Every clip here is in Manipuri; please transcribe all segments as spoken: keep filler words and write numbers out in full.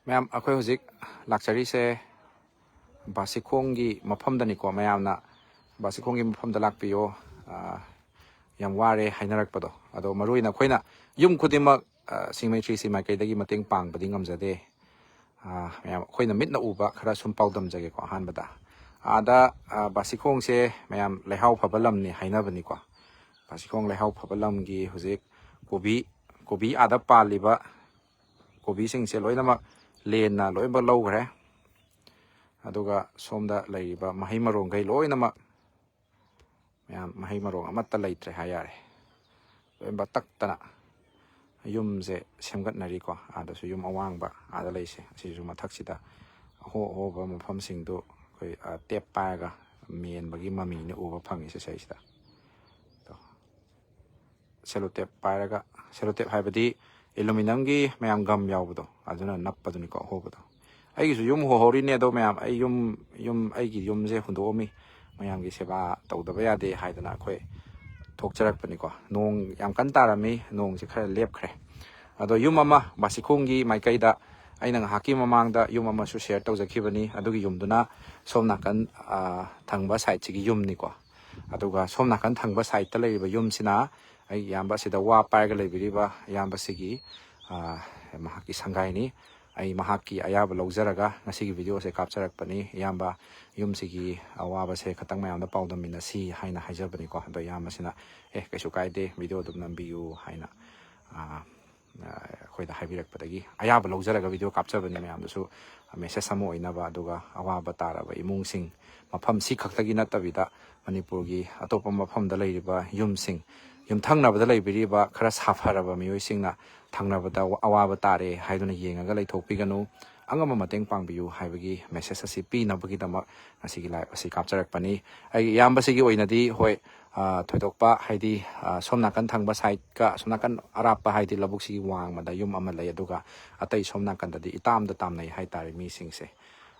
ꯃꯌꯥꯝ, ꯑꯩꯈꯣꯏ ꯍꯧꯖꯤꯛ ꯂꯥꯛꯆꯔꯤꯁꯦ ꯕꯥꯁꯤꯈꯣꯡꯒꯤ ꯃꯐꯝꯗꯅꯤꯀꯣ꯫ ꯃꯌꯥꯝꯅ ꯕꯥꯁꯤꯈꯣꯡꯒꯤ ꯃꯐꯝꯗ ꯂꯥꯛꯄꯤꯌꯣ, ꯑ, ꯌꯥꯝ ꯋꯥꯔꯦ ꯍꯥꯏꯅꯔꯛꯄꯗꯣ꯫ ꯑꯗꯣ ꯃꯔꯨ ꯑꯣꯏꯅ ꯑꯩꯈꯣꯏꯅ ꯌꯨꯝ ꯈꯨꯗꯤꯡꯃꯛ, ꯑ, ꯁꯤꯡꯃꯩ ꯊ꯭ꯔꯤ ꯁꯤ ꯃꯥꯏꯀꯩꯗꯒꯤ ꯃꯇꯦꯡ ꯄꯥꯡꯕꯗꯤ ꯉꯝꯖꯗꯦ꯫ ꯑ, ꯃꯌꯥꯝ ꯑꯩꯈꯣꯏꯅ ꯃꯤꯠꯅ ꯎꯕ ꯈꯔ ꯁꯨꯝ ꯄꯥꯎꯗꯝꯖꯒꯦꯀꯣ꯫ ꯑꯍꯥꯟꯕꯗ ꯑꯥꯗ, ꯑ, ꯕꯥꯁꯤꯈꯣꯡꯁꯦ ꯃꯌꯥꯝ ꯂꯩꯍꯥꯎ ꯐꯕ ꯂꯝꯅꯤ ꯍꯥꯏꯅꯕꯅꯤꯀꯣ꯫ ꯕꯥꯁꯤꯈꯣꯡ ꯂꯩꯍꯥꯎ ꯐꯕ ꯂꯝꯒꯤ ꯍꯧꯖꯤꯛ ꯀꯣꯕꯤ, ꯀꯣꯕꯤ ꯑꯥꯗ ꯄꯥꯜꯂꯤꯕ ꯀꯣꯕꯤꯁꯤꯡꯁꯦ ꯂꯣꯏꯅꯃꯛ ꯂꯦꯟꯅ ꯂꯣꯏꯅꯃꯛ ꯂꯧꯈ꯭ꯔꯦ꯫ ꯑꯗꯨꯒ ꯁꯣꯝꯗ ꯂꯩꯔꯤꯕ ꯃꯍꯩ ꯃꯔꯣꯡꯈꯩ ꯂꯣꯏꯅꯃꯛ, ꯃꯌꯥꯝ, ꯃꯍꯩ ꯃꯔꯣꯡ ꯑꯃꯠꯇ ꯂꯩꯇ꯭ꯔꯦ ꯍꯥꯏ ꯌꯥꯔꯦ꯫ ꯂꯣꯏꯅꯃꯛ ꯇꯛꯇꯅ ꯌꯨꯝꯁꯦ ꯁꯦꯝꯒꯠꯅꯔꯤꯀꯣ꯫ ꯑꯥꯗꯁꯨ ꯌꯨꯝ ꯑꯋꯥꯡꯕ ꯑꯥꯗ ꯂꯩꯁꯦ, ꯑꯁꯤꯁꯨ ꯃꯊꯛꯁꯤꯗ ꯑꯍꯣ ꯑꯍꯣꯕ ꯃꯐꯝꯁꯤꯡꯗꯨ ꯑꯩꯈꯣꯏ, ꯑ, ꯇꯦꯞ ꯄꯥꯏꯔꯒ ꯃꯦꯟꯕꯒꯤ ꯃꯃꯤꯅꯤ ꯎꯕ ꯐꯪꯉꯤꯁꯦ ꯁꯤꯁꯤꯗ꯫ ꯁꯦꯂꯣꯇꯦꯞ ꯄꯥꯏꯔꯒ, ꯁꯦꯂꯣꯇꯦꯞ ꯍꯥꯏꯕꯗꯤ ꯑꯦꯂꯨꯃꯤꯅꯝꯒꯤ ꯃꯌꯥꯝ ꯒꯝ ꯌꯥꯎꯕꯗꯣ, ꯑꯗꯨꯅ ꯅꯞꯄꯗꯨꯅꯤꯀꯣ ꯑꯍꯣꯕꯗꯣ꯫ ꯑꯩꯒꯤꯁꯨ ꯌꯨꯝ ꯍꯣꯍꯧꯔꯤꯅꯦ ꯑꯗꯣ ꯃꯌꯥꯝ, ꯑꯩ ꯌꯨꯝ, ꯌꯨꯝ, ꯑꯩꯒꯤ ꯌꯨꯝꯁꯦ ꯍꯨꯟꯗꯣꯛꯑꯝꯃꯤ꯫ ꯃꯌꯥꯝꯒꯤ ꯁꯦꯕꯥ ꯇꯧꯗꯕ ꯌꯥꯗꯦ ꯍꯥꯏꯗꯅ ꯑꯩꯈꯣꯏ ꯊꯣꯛꯆꯔꯛꯄꯅꯤꯀꯣ꯫ ꯅꯣꯡ ꯌꯥꯝ ꯀꯟꯅ ꯇꯥꯔꯝꯃꯤ, ꯅꯣꯡꯁꯦ ꯈꯔ ꯂꯦꯞꯈ꯭ꯔꯦ꯫ ꯑꯗꯣ ꯌꯨꯝ ꯑꯃ ꯕꯥꯁꯤꯈꯣꯡꯒꯤ ꯃꯥꯏꯀꯩꯗ ꯑꯩꯅ ꯉꯥꯏꯍꯥꯛꯀꯤ ꯃꯃꯥꯡꯗ ꯌꯨꯝ ꯑꯃꯁꯨ ꯁꯤꯌꯔ ꯇꯧꯖꯈꯤꯕꯅꯤ꯫ ꯑꯗꯨꯒꯤ ꯌꯨꯝꯗꯨꯅ ꯁꯣꯝ ꯅꯥꯀꯟ, ꯑ, ꯊꯪꯕ ꯁꯥꯏꯠꯁꯤꯒꯤ ꯌꯨꯝꯅꯤꯀꯣ꯫ ꯑꯗꯨꯒ ꯁꯣꯝ ꯅꯥꯀꯟ ꯊꯪꯕ ꯁꯥꯏꯠꯇ ꯂꯩꯔꯤꯕ ꯌꯨꯝꯁꯤꯅ ꯑꯩ ꯏꯌꯥꯝꯕ ꯑꯁꯤꯗ ꯋꯥ ꯄꯥꯏꯔꯒ ꯂꯩꯕꯤꯔꯤꯕ ꯏꯌꯥꯝꯕꯁꯤꯒꯤ, ꯑ, ꯃꯍꯥꯛꯀꯤ ꯁꯪꯒꯥꯏꯅꯤ꯫ ꯑꯩ ꯃꯍꯥꯛꯀꯤ ꯑꯌꯥꯕ ꯂꯧꯖꯔꯒ ꯉꯁꯤꯒꯤ ꯚꯤꯗꯤꯑꯣꯁꯦ ꯀꯥꯞꯆꯔꯛꯄꯅꯤ꯫ ꯏꯌꯥꯝꯕ, ꯌꯨꯝꯁꯤꯒꯤ ꯑꯋꯥꯕꯁꯦ ꯈꯇꯪ ꯃꯌꯥꯝꯗ ꯄꯥꯎꯗꯝꯃꯤꯟꯅꯁꯤ ꯍꯥꯏꯅ ꯍꯥꯏꯖꯕꯅꯤꯀꯣ꯫ ꯑꯗꯣ ꯏꯌꯥꯝꯕꯁꯤꯅ, "ꯑꯦ, ꯀꯩꯁꯨ ꯀꯥꯏꯗꯦ, ꯚꯤꯗꯤꯑꯣ ꯑꯗꯨꯝ ꯅꯝꯕꯤꯌꯨ" ꯍꯥꯏꯅ, ꯑ, ꯑ, ꯑꯩꯈꯣꯏꯗ ꯍꯥꯏꯕꯤꯔꯛꯄꯗꯒꯤ ꯑꯌꯥꯕ ꯂꯧꯖꯔꯒ ꯚꯤꯗꯤꯑꯣ ꯀꯥꯞꯆꯕꯅꯤ꯫ ꯃꯌꯥꯝꯗꯁꯨ ꯃꯦꯁꯦꯖ ꯑꯃ ꯑꯣꯏꯅꯕ, ꯑꯗꯨꯒ ꯑꯋꯥꯕ ꯇꯥꯔꯕ ꯏꯃꯨꯡꯁꯤꯡ, ꯃꯐꯝ ꯁꯤ ꯈꯛꯇꯒꯤ ꯅꯠꯇꯕꯤꯗ ꯃꯅꯤꯄꯨꯔꯒꯤ ꯑꯇꯣꯞꯄ ꯃꯐꯝꯗ ꯂꯩꯔꯤꯕ ꯌꯨꯝꯁꯤꯡ, ꯌꯨꯝꯊꯪꯅꯕꯗ ꯂꯩꯕꯤꯔꯤꯕ ꯈꯔ ꯁꯥꯐꯔꯕ ꯃꯤꯑꯣꯏꯁꯤꯡꯅ ꯊꯪꯅꯕꯗ ꯑꯋꯥꯕ ꯇꯥꯔꯦ ꯍꯥꯏꯗꯨꯅ ꯌꯦꯡꯉꯒ ꯂꯩꯊꯣꯛꯄꯤꯒꯅꯨ, ꯑꯉꯝꯕ ꯃꯇꯦꯡ ꯄꯥꯡꯕꯤꯌꯨ ꯍꯥꯏꯕꯒꯤ ꯃꯦꯁꯦꯖ ꯑꯁꯤ ꯄꯤꯅꯕꯒꯤꯗꯃꯛ ꯉꯁꯤꯒꯤ ꯂꯥꯏꯚ ꯑꯁꯤ ꯀꯥꯞꯆꯔꯛꯄꯅꯤ꯫ ꯑꯩꯒꯤ ꯏꯌꯥꯝꯕꯁꯤꯒꯤ ꯑꯣꯏꯅꯗꯤ, ꯍꯣꯏ, ꯑ, ꯊꯣꯏꯗꯣꯛꯄ, ꯍꯥꯏꯗꯤ, ꯑ, ꯁꯣꯝ ꯅꯥꯀꯟ ꯊꯪꯕ ꯁꯥꯏꯠꯀ ꯑꯁꯣꯝ ꯅꯥꯀꯟ ꯑꯔꯥꯞꯄ, ꯍꯥꯏꯗꯤ ꯂꯧꯕꯨꯛꯁꯤꯒꯤ ꯋꯥꯡꯃꯗ ꯌꯨꯝ ꯑꯃ ꯂꯩ, ꯑꯗꯨꯒ ꯑꯇꯩ ꯁꯣꯝ ꯅꯥꯀꯟꯗꯗꯤ ꯏꯇꯥꯝꯗ ꯇꯥꯝꯅꯩ ꯍꯥꯏꯇꯥꯔꯦ ꯃꯤꯁꯤꯡꯁꯦ꯫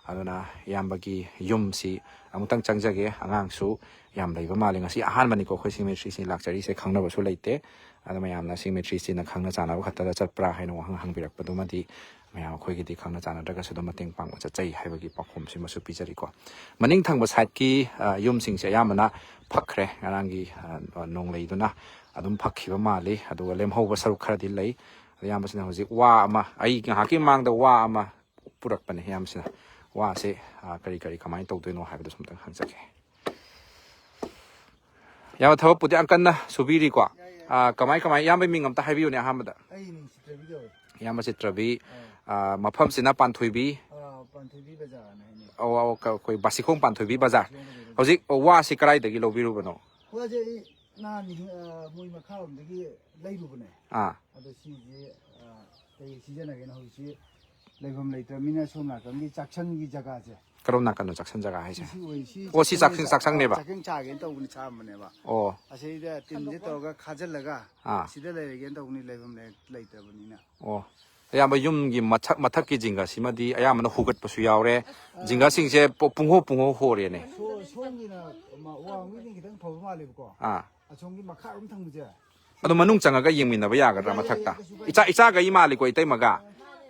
ꯑꯗꯨꯅ ꯏꯌꯥꯝꯕꯒꯤ ꯌꯨꯝꯁꯤ ꯑꯃꯨꯛꯇꯪ ꯆꯪꯖꯒꯦ꯫ ꯑꯉꯥꯡꯁꯨ ꯌꯥꯝ ꯂꯩꯕ ꯃꯥꯜꯂꯤ꯫ ꯉꯁꯤ ꯑꯍꯥꯟꯕꯅꯤꯀꯣ ꯑꯩꯈꯣꯏ ꯁꯤꯡꯃꯩ ꯊ꯭ꯔꯤ ꯁꯤ ꯂꯥꯛꯆꯔꯤꯁꯦ, ꯈꯪꯅꯕꯁꯨ ꯂꯩꯇꯦ꯫ ꯑꯗꯣ ꯃꯌꯥꯝꯅ ꯁꯤ ꯃꯦꯇ꯭ꯔꯤꯁꯤꯅ ꯈꯪꯅ ꯆꯥꯟꯅꯕ ꯈꯛꯇꯗ ꯆꯠꯄ꯭ꯔꯥ ꯍꯥꯏꯅ ꯋꯥꯍꯪ ꯍꯪꯕꯤꯔꯛꯄꯗꯨꯃꯗꯤ ꯃꯌꯥꯝ ꯑꯩꯈꯣꯏꯒꯤꯗꯤ ꯈꯪꯅ ꯆꯥꯟꯅꯗ꯭ꯔꯒꯁꯨ ꯑꯗꯨꯝ ꯃꯇꯦꯡ ꯄꯥꯡꯕ ꯆꯠꯆꯩ ꯍꯥꯏꯕꯒꯤ ꯄꯥꯎꯈꯨꯝꯁꯤꯃꯁꯨ ꯄꯤꯖꯔꯤꯀꯣ꯫ ꯃꯅꯤꯡ ꯊꯪꯕ ꯁꯥꯏꯠꯀꯤ, ꯑ, ꯌꯨꯝꯁꯤꯡꯁꯦ ꯑꯌꯥꯝꯕꯅ ꯐꯛꯈ꯭ꯔꯦ꯫ ꯉꯔꯥꯡꯒꯤ, ꯑ, ꯅꯣꯡꯂꯩꯗꯨꯅ ꯑꯗꯨꯝ ꯐꯛꯈꯤꯕ ꯃꯥꯜꯂꯤ꯫ ꯑꯗꯨꯒ ꯂꯦꯝꯍꯧꯕ ꯁꯔꯨꯛ ꯈꯔꯗꯤ ꯂꯩ꯫ ꯑꯌꯥꯝꯕꯁꯤꯅ ꯍꯧꯖꯤꯛ ꯋꯥ ꯑꯃ, ꯑꯩ ꯉꯥꯏꯍꯥꯛꯀꯤ ꯃꯃꯥꯡꯗ ꯋꯥ ꯑꯃ ꯄꯨꯔꯛꯄꯅꯦ꯫ ꯑꯌꯥꯝꯕꯁꯤꯅ ꯋꯥꯁꯦ, ꯑ, ꯀꯔꯤ ꯀꯔꯤ ꯀꯃꯥꯏꯅ ꯇꯧꯗꯣꯏꯅꯣ ꯍꯥꯏꯕꯗꯨꯁꯨ ꯑꯝꯇꯪ ꯍꯪꯖꯒꯦ꯫ ꯌꯥꯝ ꯊꯕꯛꯄꯨꯗꯤ ꯌꯥꯝ ꯀꯟꯅ ꯁꯨꯕꯤꯔꯤꯀꯣ꯫ ꯑ, ꯀꯃꯥꯏ ꯀꯃꯥꯏ, ꯏꯌꯥꯝꯕꯩ ꯃꯤꯡ ꯑꯝꯇ ꯍꯥꯏꯕꯤꯌꯨꯅꯦ ꯑꯍꯥꯟꯕꯗ꯫ ꯑꯩ ꯃꯤꯡ ꯆꯤꯇ꯭ꯔꯕꯤ ꯀꯧꯋꯦ꯫ ꯏꯌꯥꯝꯕ ꯆꯤꯇ꯭ꯔꯕꯤ, ꯑꯥ꯫ ꯑ, ꯃꯐꯝꯁꯤꯅ ꯄꯥꯟꯊꯣꯏꯕꯤ꯫ ꯑꯥ, ꯄꯥꯟꯊꯣꯏꯕꯤ ꯕꯖꯥꯔꯅ ꯍꯥꯏꯅꯩ꯫ ꯑꯣ, ꯑꯣ, ꯀ-, ꯑꯩꯈꯣꯏ ꯕꯥꯁꯤꯈꯣꯡ ꯄꯥꯟꯊꯣꯏꯕꯤ ꯕꯖꯥꯔ꯫ ꯕꯥꯁꯤꯈꯣꯡ ꯕꯖꯥꯔ꯫ ꯍꯧꯖꯤꯛ ꯋꯥꯁꯤ ꯀꯗꯥꯏꯗꯒꯤ ꯂꯧꯕꯤꯔꯨꯕꯅꯣ? ꯋꯥꯁꯦ ꯑꯩ ꯅꯍꯥꯟ, ꯑ, ꯃꯣꯏ ꯃꯈꯥꯔꯣꯝꯗꯒꯤ ꯂꯩꯔꯨꯕꯅꯦ꯫ ꯑꯥ꯫ ꯑꯗꯣ ꯁꯤꯁꯦ, ꯑ, ꯀꯩ ꯁꯤꯖꯤꯟꯅꯒꯦꯅ ꯍꯧꯖꯤꯛꯁꯤ ꯂꯩꯐꯝ ꯂꯩꯇ꯭ꯔꯕꯅꯤꯅ ꯁꯣꯝ ꯅꯥꯀꯟꯒꯤ ꯆꯥꯛꯁꯪꯒꯤ ꯖꯒꯥꯁꯦ꯫ ꯀꯔꯣꯝ ꯅꯥꯀꯟꯅꯣ ꯆꯥꯛꯁꯪ ꯖꯒꯥ ꯍꯥꯏꯁꯦ? ꯁꯤ ꯑꯣꯏ-, ꯁꯤ ꯑꯣ, ꯁꯤ ꯆꯥꯛꯁꯪ ꯆꯥꯛꯁꯪ, ꯆꯥ-, ꯆꯥꯛꯁꯪꯅꯦꯕ? ꯆꯥꯛꯁꯪ ꯆꯥꯒꯦꯅ ꯇꯧꯕꯅꯤ ꯁꯥꯔꯝꯕꯅꯦꯕ꯫ ꯑꯣ꯫ ꯑꯁꯤꯗ ꯇꯤꯟꯁꯦ ꯇꯧꯔꯒ ꯈꯥꯖꯤꯜꯂꯒ ꯑꯥ꯫ ꯁꯤꯗ ꯂꯩꯔꯒꯦꯅ ꯇꯧꯕꯅꯤ, ꯂꯩꯐꯝ ꯂꯩ-, ꯂꯩꯇ꯭ꯔꯕꯅꯤꯅ꯫ ꯑꯣ꯫ ꯑꯌꯥꯝꯕ ꯌꯨꯝꯒꯤ ꯃꯊꯛ, ꯃꯊꯛꯀꯤ ꯖꯤꯡꯒꯁꯤꯃꯗꯤ ꯑꯌꯥꯝꯕꯅ ꯍꯨꯒꯠꯄꯁꯨ ꯌꯥꯎꯔꯦ꯫ ꯖꯤꯡꯒꯁꯤꯡꯁꯦ ꯄꯨ-, ꯄꯨꯡꯍꯣ ꯄꯨꯡꯍꯣ ꯍꯣꯔꯦꯅꯦ꯫ ꯁꯣ-, ꯁꯣꯝꯒꯤꯅ ꯃ-, ꯋꯥꯡꯒꯤꯗꯤ ꯈꯤꯇꯪ ꯐꯕ ꯃꯥꯜꯂꯦꯕꯀꯣ꯫ ꯑꯥ꯫ ꯑꯁꯣꯝꯒꯤ ꯃꯈꯥꯔꯣꯝ ꯊꯪꯕꯁꯦ꯫ ꯑꯗꯣ ꯃꯅꯨꯡ ꯆꯪꯉꯒ ꯌꯦꯡꯃꯤꯟꯅꯕ ꯌꯥꯒꯗ꯭ꯔꯥ ꯃꯊꯛꯇ? ꯏꯆꯥ, ꯏꯆꯥꯒ ꯑꯩ ꯃꯥꯜꯂꯤꯀꯣ, ꯏꯇꯩꯃꯒ꯫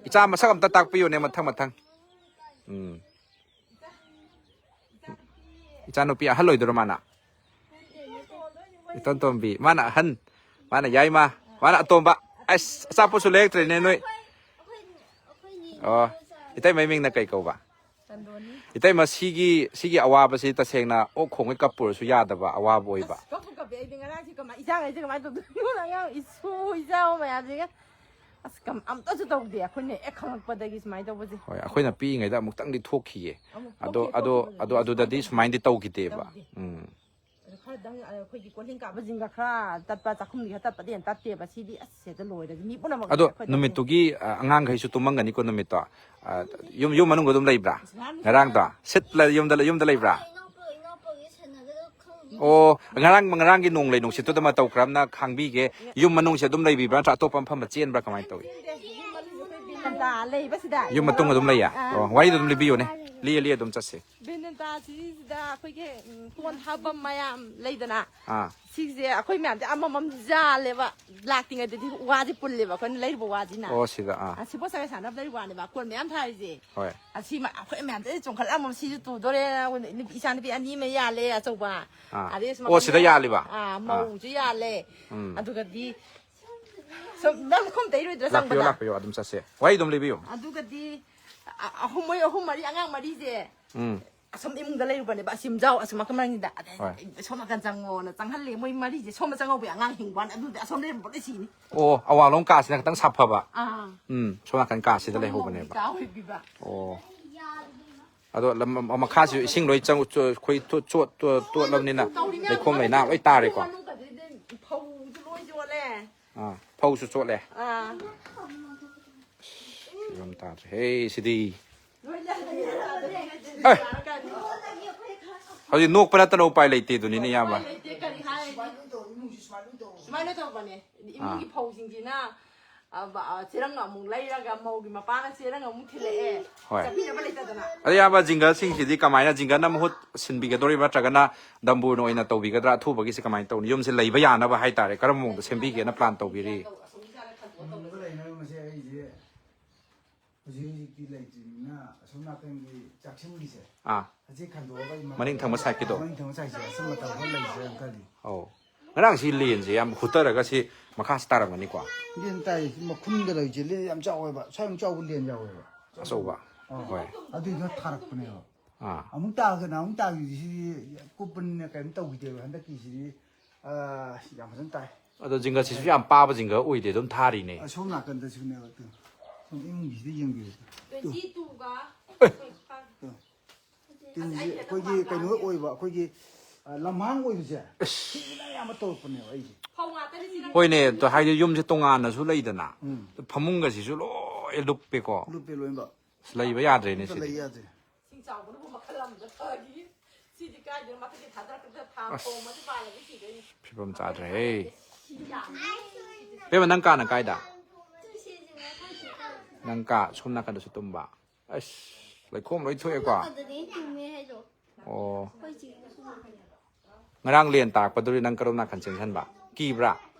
ꯏꯆꯥ ꯃꯁꯛ ꯑꯝꯇ ꯇꯥꯛꯄꯤꯌꯨꯅꯦ, ꯃꯊꯪ ꯃꯊꯪ꯫ ꯎꯝ꯫ ꯏꯆꯥꯅꯨꯄꯤ ꯑꯍꯜ ꯑꯣꯏꯗꯣꯏꯔꯣ ꯃꯥꯅ? ꯏꯇꯣꯟ ꯇꯣꯝꯕꯤ꯫ ꯃꯥꯅ ꯑꯍꯟ꯫ ꯃꯥꯅ ꯌꯥꯏꯃ꯫ ꯃꯥꯅ ꯑꯇꯣꯝꯕ꯫ ꯑꯁ, ꯑꯆꯥꯄꯣꯠꯁꯨ ꯂꯩꯔꯛꯇ꯭ꯔꯦꯅꯦ ꯅꯣꯏ꯫ ꯑꯣ, ꯏꯇꯩꯃꯩ ꯃꯤꯡꯅ ꯀꯩ ꯀꯧꯕ? ꯆꯟꯗꯣꯅꯤ꯫ ꯏꯇꯩꯃ, ꯁꯤꯒꯤ, ꯁꯤꯒꯤ ꯑꯋꯥꯕꯁꯤ ꯇꯁꯦꯡꯅ ꯑꯣꯛ ꯈꯣꯡꯉꯩ ꯀꯞꯄꯨꯔꯁꯨ ꯌꯥꯗꯕ ꯑꯋꯥꯕ ꯑꯣꯏꯕ꯫ ꯑꯁ, ꯀꯞꯄꯨ ꯀꯞꯄꯦ꯫ ꯑꯩꯗꯤ ꯉꯔꯥꯡꯁꯤ ꯀꯃꯥꯏ-, ꯏꯆꯥꯈꯩꯁꯦ ꯀꯃꯥꯏꯅ ꯇꯧꯗꯣꯏꯅꯣ? ꯑꯉꯥꯡ ꯏꯁꯨ ꯏꯆꯥ ꯃꯌꯥꯝꯁꯤꯒ꯫ ꯑꯁ, ꯀꯝ-, ꯑꯝꯇꯁꯨ ꯇꯧꯗꯦ ꯑꯩꯈꯣꯏꯅ ꯍꯦꯛ ꯈꯪꯉꯛꯄꯗꯒꯤ ꯁꯨꯃꯥꯏꯅ ꯇꯧꯕꯁꯦ꯫ ꯍꯣꯏ, ꯑꯩꯈꯣꯏꯅ ꯄꯤꯛꯏꯉꯩꯗ ꯑꯃꯨꯛꯇꯪꯗꯤ ꯊꯣꯛꯈꯤꯌꯦ꯫ ꯑꯃꯨꯛ ꯑꯗꯣ, ꯊꯣꯛꯈꯤ, ꯑꯗꯣ, ꯊꯣꯛꯈꯤꯕꯗꯗꯤ ꯑꯗꯣ, ꯑꯗꯨꯗꯗꯤ ꯁꯨꯃꯥꯏꯅ ꯁꯨꯃꯥꯏꯅꯗꯤ ꯇꯧꯈꯤꯗꯦꯕ꯫ ꯇꯧꯗꯦ꯫ ꯎꯝ꯫ ꯑꯗꯣ ꯈꯔꯗꯪ, ꯑ, ꯑꯩꯈꯣꯏꯒꯤ ꯀꯣꯜꯍꯤꯡ ꯀꯥꯕ ꯖꯤꯡꯒ ꯈꯔ ꯇꯠꯄ, ꯆꯥꯛꯈꯨꯝꯒꯤ ꯈꯔ ꯇꯠꯄꯗꯤ ꯍꯦꯟꯅ ꯇꯠꯇꯦꯕ꯫ ꯁꯤꯗꯤ ꯑꯁ, ꯍꯦꯛꯇ ꯂꯣꯏꯔꯦ꯫ ꯃꯤ ꯄꯨꯝꯅꯃꯛ ꯑꯗꯣ ꯑꯩꯈꯣꯏ ꯇꯠꯇꯦ꯫ ꯅꯨꯃꯤꯠꯇꯨꯒꯤ, ꯑ, ꯑꯉꯥꯡꯈꯩꯁꯨ ꯇꯨꯝꯃꯝꯒꯅꯤꯀꯣ ꯅꯨꯃꯤꯠꯇꯣ? ꯑ, ꯌꯨꯝ, ꯌꯨꯝ ꯃꯅꯨꯡꯗ ꯑꯗꯨꯝ ꯂꯩꯕ꯭ꯔꯥ? ꯉꯔꯥꯡꯗꯣ? ꯁꯤꯠꯂ ꯌꯨꯝꯗ, ꯌꯨꯝꯗ ꯂꯩꯕ꯭ꯔꯥ? ꯏꯅꯥꯎꯄꯥ, ꯏꯅꯥꯎꯄꯥꯒꯤ ꯁꯥꯟꯅꯒꯗꯕ ꯈꯪꯗꯦ꯫ ꯑꯣ, ꯉꯔꯥꯡ, ꯉꯔꯥꯡꯒꯤ ꯅꯣꯡꯂꯩ ꯅꯨꯡꯁꯤꯠꯇꯨꯗ ꯃꯇꯧ ꯀꯔꯝꯅ ꯈꯥꯡꯕꯤꯒꯦ? ꯌꯨꯝ ꯃꯅꯨꯡꯁꯦ ꯑꯗꯨꯝ ꯂꯩꯕꯤꯕ꯭ꯔꯥ ꯅꯠꯇ꯭ꯔ ꯑꯇꯣꯞꯄ ꯃꯐꯝꯗ ꯆꯦꯟꯕ꯭ꯔꯥ? ꯀꯃꯥꯏꯅ ꯇꯧꯏ? ꯌꯨꯝ ꯃꯅꯨꯡꯗ ꯑꯩꯈꯣꯏ ꯇꯥ ꯂꯩꯕꯁꯤꯗ꯫ ꯌꯨꯝ ꯃꯇꯨꯡ ꯑꯗꯨꯝ ꯂꯩꯌꯦ? ꯑꯣ, ꯋꯥꯔꯤꯗꯣ ꯑꯗꯨꯝ ꯂꯤꯕꯤꯌꯨꯅꯦ꯫ ꯂꯤꯌꯦ, ꯂꯤꯌꯦ, ꯑꯗꯨꯝ ꯆꯠꯁꯦ꯫ ꯕꯦꯅꯟꯇꯥꯁꯤꯗ ꯑꯩꯈꯣꯏꯒꯤ ꯎꯝ, ꯀꯣꯟ ꯍꯥꯞꯄꯝ ꯃꯌꯥꯝ ꯂꯩꯗꯅ꯫ ꯑꯥ, ꯁꯤꯁꯦ ꯑꯩꯈꯣꯏ ꯃꯌꯥꯝꯁꯦ ꯑꯃꯃꯝ ꯌꯥꯜꯂꯦꯕ꯫ ꯂꯥꯛꯇ꯭ꯔꯤꯉꯩꯗꯗꯤ ꯋꯥꯁꯦ ꯄꯨꯜꯂꯦꯕ ꯑꯩꯈꯣꯏꯅ ꯂꯩꯔꯨꯕ ꯋꯥꯁꯤꯅ꯫ ꯑꯣ, ꯁꯤꯗ, ꯑꯥ, ꯑ, ꯁꯤꯕꯣꯠ ꯆꯒꯥꯏ ꯁꯥꯟꯅꯕ ꯂꯩꯔꯨꯕ ꯋꯥꯅꯦꯕ ꯀꯣꯟ ꯃꯌꯥꯝ ꯊꯥꯔꯤꯁꯦ꯫ ꯍꯣꯏ꯫ ꯑꯁꯤ ꯃ-, ꯑꯩꯈꯣꯏ ꯃꯌꯥꯝꯗ ꯆꯣꯡꯈꯠꯂꯛꯑꯃ ꯁꯤꯁꯨ ꯇꯨꯗꯣꯔꯦ꯫ ꯏꯆꯥ ꯅꯨꯄꯤ ꯑꯅꯤ ꯑꯃ ꯌꯥꯜꯂꯦ ꯑꯆꯧꯕ꯫ ꯑꯥ꯫ ꯑꯗꯩ ꯑꯁ ꯑꯣ, ꯁꯤꯗ ꯌꯥꯜꯂꯤꯕ? ꯑꯥ, ꯑꯥ꯫ ꯃꯧꯁꯨ ꯌꯥꯜꯂꯦ꯫ ꯎꯝ꯫ ꯑꯗꯨꯒꯗꯤ ꯁꯨꯝ ꯅꯪ ꯈꯣꯝ ꯇꯩꯔꯣꯏꯗ꯭ꯔꯥ ꯂꯥꯛꯄꯤꯌꯣ, ꯆꯪꯕꯗ? ꯂꯥꯛꯄꯤꯌꯣ, ꯑꯗꯨꯝ ꯆꯠꯁꯦ꯫ ꯋꯥꯔꯤ ꯑꯗꯨꯝ ꯂꯤꯕꯤꯌꯨ꯫ ꯑꯗꯨꯒꯗꯤ ꯑ-, ꯑꯍꯨꯝ, ꯃꯣꯏ ꯑꯍꯨꯝ ꯃꯔꯤ ꯑꯉꯥꯡ ꯃꯔꯤꯁꯦ ꯎꯝ꯫ ꯑꯁꯣꯝ ꯏꯃꯨꯡꯗ ꯂꯩꯔꯨꯕꯅꯦꯕ꯫ ꯑꯁꯤ ꯌꯨꯝꯖꯥꯎ ꯑꯁꯣꯝ ꯅꯥꯀꯟ ꯃꯅꯤꯡꯗ꯫ ꯑꯗꯩ ꯍꯣꯏ꯫ ꯁꯣꯝ ꯅꯥꯀꯟ ꯆꯪꯉꯣꯅ ꯆꯪꯍꯜꯂꯦ꯫ ꯃꯣꯏ ꯃꯔꯤꯁꯦ ꯁꯣꯝꯗ ꯆꯪꯍꯧꯕ ꯑꯉꯥꯡ ꯍꯤꯡꯕ ꯋꯥꯅꯤ꯫ ꯑꯗꯨꯗꯤ ꯑꯁꯣꯝꯗ ꯂꯩꯔꯝꯕ ꯂꯣꯏ ꯁꯤꯅꯤ꯫ ꯑꯣ, ꯑꯋꯥꯡꯂꯣꯝ ꯀꯥꯁꯤꯅ ꯈꯤꯇꯪ ꯁꯥꯐꯕ꯫ ꯑꯥ꯫ ꯎꯝ, ꯁꯣꯝ ꯅꯥꯀꯟ ꯀꯥꯁꯤꯗ ꯂꯩꯍꯧꯕꯅꯦꯕ꯫ ꯃꯧꯒꯤ ꯀꯥ ꯑꯣꯏꯕꯤꯕ꯫ ꯑꯣ꯫ ꯑꯗꯣ ꯂꯝ-, ꯃ-, ꯃꯈꯥꯁꯤꯁꯨ ꯏꯁꯤꯡ ꯂꯣꯏ ꯆꯪ-, ꯆꯣ-, ꯑꯩꯈꯣꯏ ꯇꯣ-, ꯆꯣꯠ-, ꯇꯣ-, ꯇꯣꯠꯂꯕꯅꯤꯅ ꯇꯧꯔꯤ ꯃꯌꯥꯝ ꯂꯩꯈꯣꯝ ꯂꯩꯅꯥꯡ ꯂꯣꯏ ꯇꯥꯔꯦꯀꯣ꯫ ꯃꯅꯨꯡꯗꯗꯤ ꯐꯧꯁꯨ ꯂꯣꯏ ꯆꯣꯠꯂꯦ꯫ ꯑꯥ, ꯐꯧꯁꯨ ꯆꯣꯠꯂꯦ꯫ ꯑꯥ꯫ ꯐꯤꯕꯝ ꯇꯥꯗ꯭ꯔꯦ꯫ ꯍꯦ, ꯁꯤꯗꯤ꯫ ꯂꯣꯏ ꯂꯩꯔꯦ꯫ ꯑꯦ! ꯍꯧꯖꯤꯛ ꯅꯣꯛꯄ ꯅꯠꯇꯅ ꯎꯄꯥꯏ ꯂꯩꯇꯦ ꯑꯗꯨꯅꯤꯅꯦ, ꯏꯌꯥꯝꯕ꯫ ꯂꯩꯇꯦ, ꯀꯔꯤ ꯍꯥꯏꯔꯅꯤ? ꯁꯨꯃꯥꯏꯅ ꯇꯧꯕꯅꯦ꯫ ꯏꯃꯨꯡꯒꯤ ꯐꯧꯁꯤꯡꯁꯤꯅ, ꯑ, ꯕ-, ꯑ, ꯆꯦꯔꯪ ꯑꯃꯨꯛ ꯂꯩꯔꯒ ꯃꯧꯒꯤ ꯃꯄꯥꯅ ꯆꯦꯔꯪ ꯑꯃꯨꯛ ꯊꯤꯜꯂꯛꯑꯦ꯫ ꯍꯣꯏ꯫ ꯆꯠꯄꯤꯅꯕ ꯂꯩꯇꯗꯅ꯫ ꯑꯗꯣ, ꯏꯌꯥꯝꯕ, ꯖꯤꯡꯒꯜꯁꯤꯡꯁꯤꯗꯤ ꯀꯃꯥꯏꯅ, ꯖꯤꯡꯒꯜꯅ ꯃꯍꯨꯠ ꯁꯤꯟꯕꯤꯒꯗꯧꯔꯤꯕ꯭ꯔꯥ, ꯅꯠꯇ꯭ꯔꯒꯅ ꯗꯝꯕꯨꯔꯅ ꯑꯣꯏꯅ ꯇꯧꯕꯤꯒꯗ꯭ꯔꯥ? ꯑꯊꯨꯕꯒꯤꯁꯦ ꯀꯃꯥꯏꯅ ꯇꯧꯅꯤ? ꯌꯨꯝꯁꯦ ꯂꯩꯕ ꯌꯥꯅꯕ ꯍꯥꯏꯇꯥꯔꯦ, ꯀꯔꯝꯕ ꯃꯑꯣꯡꯗ ꯁꯦꯝꯕꯤꯒꯦꯅ ꯄ꯭ꯂꯥꯟ ꯇꯧꯕꯤꯔꯤ? ꯂꯩꯅꯕ ꯃꯁꯦ ꯑꯩꯁꯦ ꯍꯧꯖꯤꯛ ꯍꯧꯖꯤꯛꯇꯤ ꯂꯩꯇ꯭ꯔꯤꯕꯅꯤꯅ ꯑꯁꯣꯝ ꯅꯥꯀꯟꯒꯤ ꯆꯥꯛꯁꯪꯒꯤꯁꯦ, ꯑꯥ꯫ ꯑꯁꯤ ꯈꯟꯗꯣꯛꯑꯒ ꯏꯃꯥ-, ꯃꯅꯤꯡ ꯊꯪꯕ ꯁꯥꯏꯠꯀꯤꯗꯣ? ꯃꯅꯤꯡ ꯊꯪꯕ ꯁꯥꯏꯠꯁꯦ ꯑꯁꯨꯝ ꯃꯇꯝ ꯈꯔ ꯂꯩꯁꯤꯔꯅ ꯈꯜꯂꯤ꯫ ꯑꯧ꯫ ꯉꯔꯥꯡꯁꯤ ꯂꯦꯟꯁꯦ ꯌꯥꯝ ꯍꯨꯠꯇꯔꯒ ꯁꯤ ꯃꯈꯥꯁꯤ ꯇꯥꯔꯝꯒꯅꯤꯀꯣ? ꯂꯦꯟ ꯇꯥꯏ, ꯃꯈꯨꯟꯗ ꯂꯩꯁꯦ ꯂꯦꯟ ꯌꯥꯝ ꯆꯥꯎꯋꯦꯕ, ꯁ꯭ꯋꯥꯏꯃꯨꯛ ꯆꯥꯎꯕ ꯂꯦꯟ ꯌꯥꯎꯋꯦꯕ꯫ ꯑꯆꯧꯕ꯫ ꯑꯥ꯫ ꯍꯣꯏ꯫ ꯑꯗꯨꯏꯗꯨꯅ ꯊꯥꯔꯛꯄꯅꯦꯕ꯫ ꯑꯥ꯫ ꯑꯃꯨꯛ ꯇꯥꯒꯅ ꯑꯃꯨꯛ ꯇꯥꯈꯤꯕꯁꯤꯗꯤ ꯀꯨꯞꯄꯅꯤꯅ ꯀꯔꯤꯝ ꯇꯧꯈꯤꯗꯦꯕ꯫ ꯍꯟꯗꯛꯀꯤꯁꯤꯗꯤ, ꯑꯥ, ꯌꯥꯝ ꯐꯖꯅ ꯇꯥꯏ꯫ ꯑꯗꯣ ꯖꯤꯡꯒꯜꯁꯤꯁꯨ ꯌꯥꯝ ꯄꯥꯕ ꯖꯤꯡꯒꯜ ꯑꯣꯏꯗꯦ, ꯑꯗꯨꯝ ꯊꯥꯔꯤꯅꯦ꯫ ꯑꯁꯣꯝ ꯅꯥꯀꯟꯗꯁꯨꯅꯦꯕ ꯑꯗꯨ꯫ ꯁꯣꯝ ꯏꯃꯨꯡꯒꯤꯁꯤꯗ ꯌꯦꯡꯕꯤꯌꯨ꯫ ꯇ꯭ꯋꯦꯟꯇꯤ ꯇꯨꯒ ꯇꯤꯟꯁꯤ ꯑꯩꯈꯣꯏꯒꯤ ꯀꯩꯅꯣ ꯑꯣꯏꯕ, ꯑꯩꯈꯣꯏꯒꯤ, ꯑ, ꯂꯝꯍꯥꯡ ꯑꯣꯏꯕꯁꯦ, ꯁꯤꯁꯤꯅ ꯑꯌꯥꯝꯕ ꯇꯧꯔꯛꯄꯅꯦꯕ ꯑꯩꯁꯦ꯫ ꯐꯧ ꯉꯥꯛꯇꯅꯤ ꯁꯤꯅ꯫ ꯍꯣꯏꯅꯦ, ꯑꯗꯣ ꯍꯥꯏꯗꯤ ꯌꯨꯝꯁꯦ ꯇꯣꯉꯥꯟꯅꯁꯨ ꯂꯩꯗꯅ, ꯎꯝ꯫ ꯐꯃꯨꯡꯒꯁꯤꯁꯨ ꯂꯣꯏ ꯂꯨꯞꯄꯦꯀꯣ꯫ ꯂꯨꯞꯄꯦ ꯂꯣꯏꯅꯃꯛ꯫ ꯑꯁ, ꯂꯩꯕ ꯌꯥꯗ꯭ꯔꯦꯅꯦ ꯑꯝꯇ ꯁꯤꯗꯤ꯫ ꯂꯩ ꯌꯥꯗ꯭ꯔꯦ꯫ ꯏꯁꯤꯡ ꯆꯥꯎꯕꯅꯕꯨ ꯃꯈꯜ ꯑꯃꯗ ꯐꯈꯤ꯫ ꯁꯤꯗꯤ ꯀꯥꯏꯗꯅꯣ ꯃꯊꯛꯀꯤ ꯊꯥꯗꯔꯛꯄꯗ ꯊꯥ ꯑꯁ꯫ ꯈꯣꯡ ꯑꯃꯗꯤ ꯄꯥꯜꯂꯒ ꯁꯤꯗꯣꯏꯅꯤ꯫ ꯐꯤꯕꯝ ꯆꯥꯗ꯭ꯔꯦꯍꯦ꯫ ꯄꯦꯝꯃ, ꯅꯪ ꯀꯥꯅ ꯀꯥꯏꯗ? ꯅꯪ ꯀꯥ ꯁꯣꯝ ꯅꯥꯀꯟꯗꯁꯨ ꯇꯨꯝꯕ? ꯑꯁ, ꯂꯩꯈꯣꯝ ꯂꯣꯏ ꯊꯣꯛꯑꯦꯀꯣ꯫ ꯑꯗꯨꯗꯤ ꯇꯨꯝꯃꯦ ꯍꯥꯏꯗꯣ꯫ ꯑꯣ, ꯑꯩꯈꯣꯏ ꯆꯦꯒꯤꯁꯨ꯫ ꯉꯔꯥꯡ ꯂꯦꯟ ꯇꯥꯔꯛꯄꯗꯨꯗꯤ ꯅꯪ ꯀꯔꯣꯝ ꯅꯥꯀꯟ ꯆꯦꯟꯁꯤꯟꯕ? ꯀꯤꯕ꯭ꯔꯥ?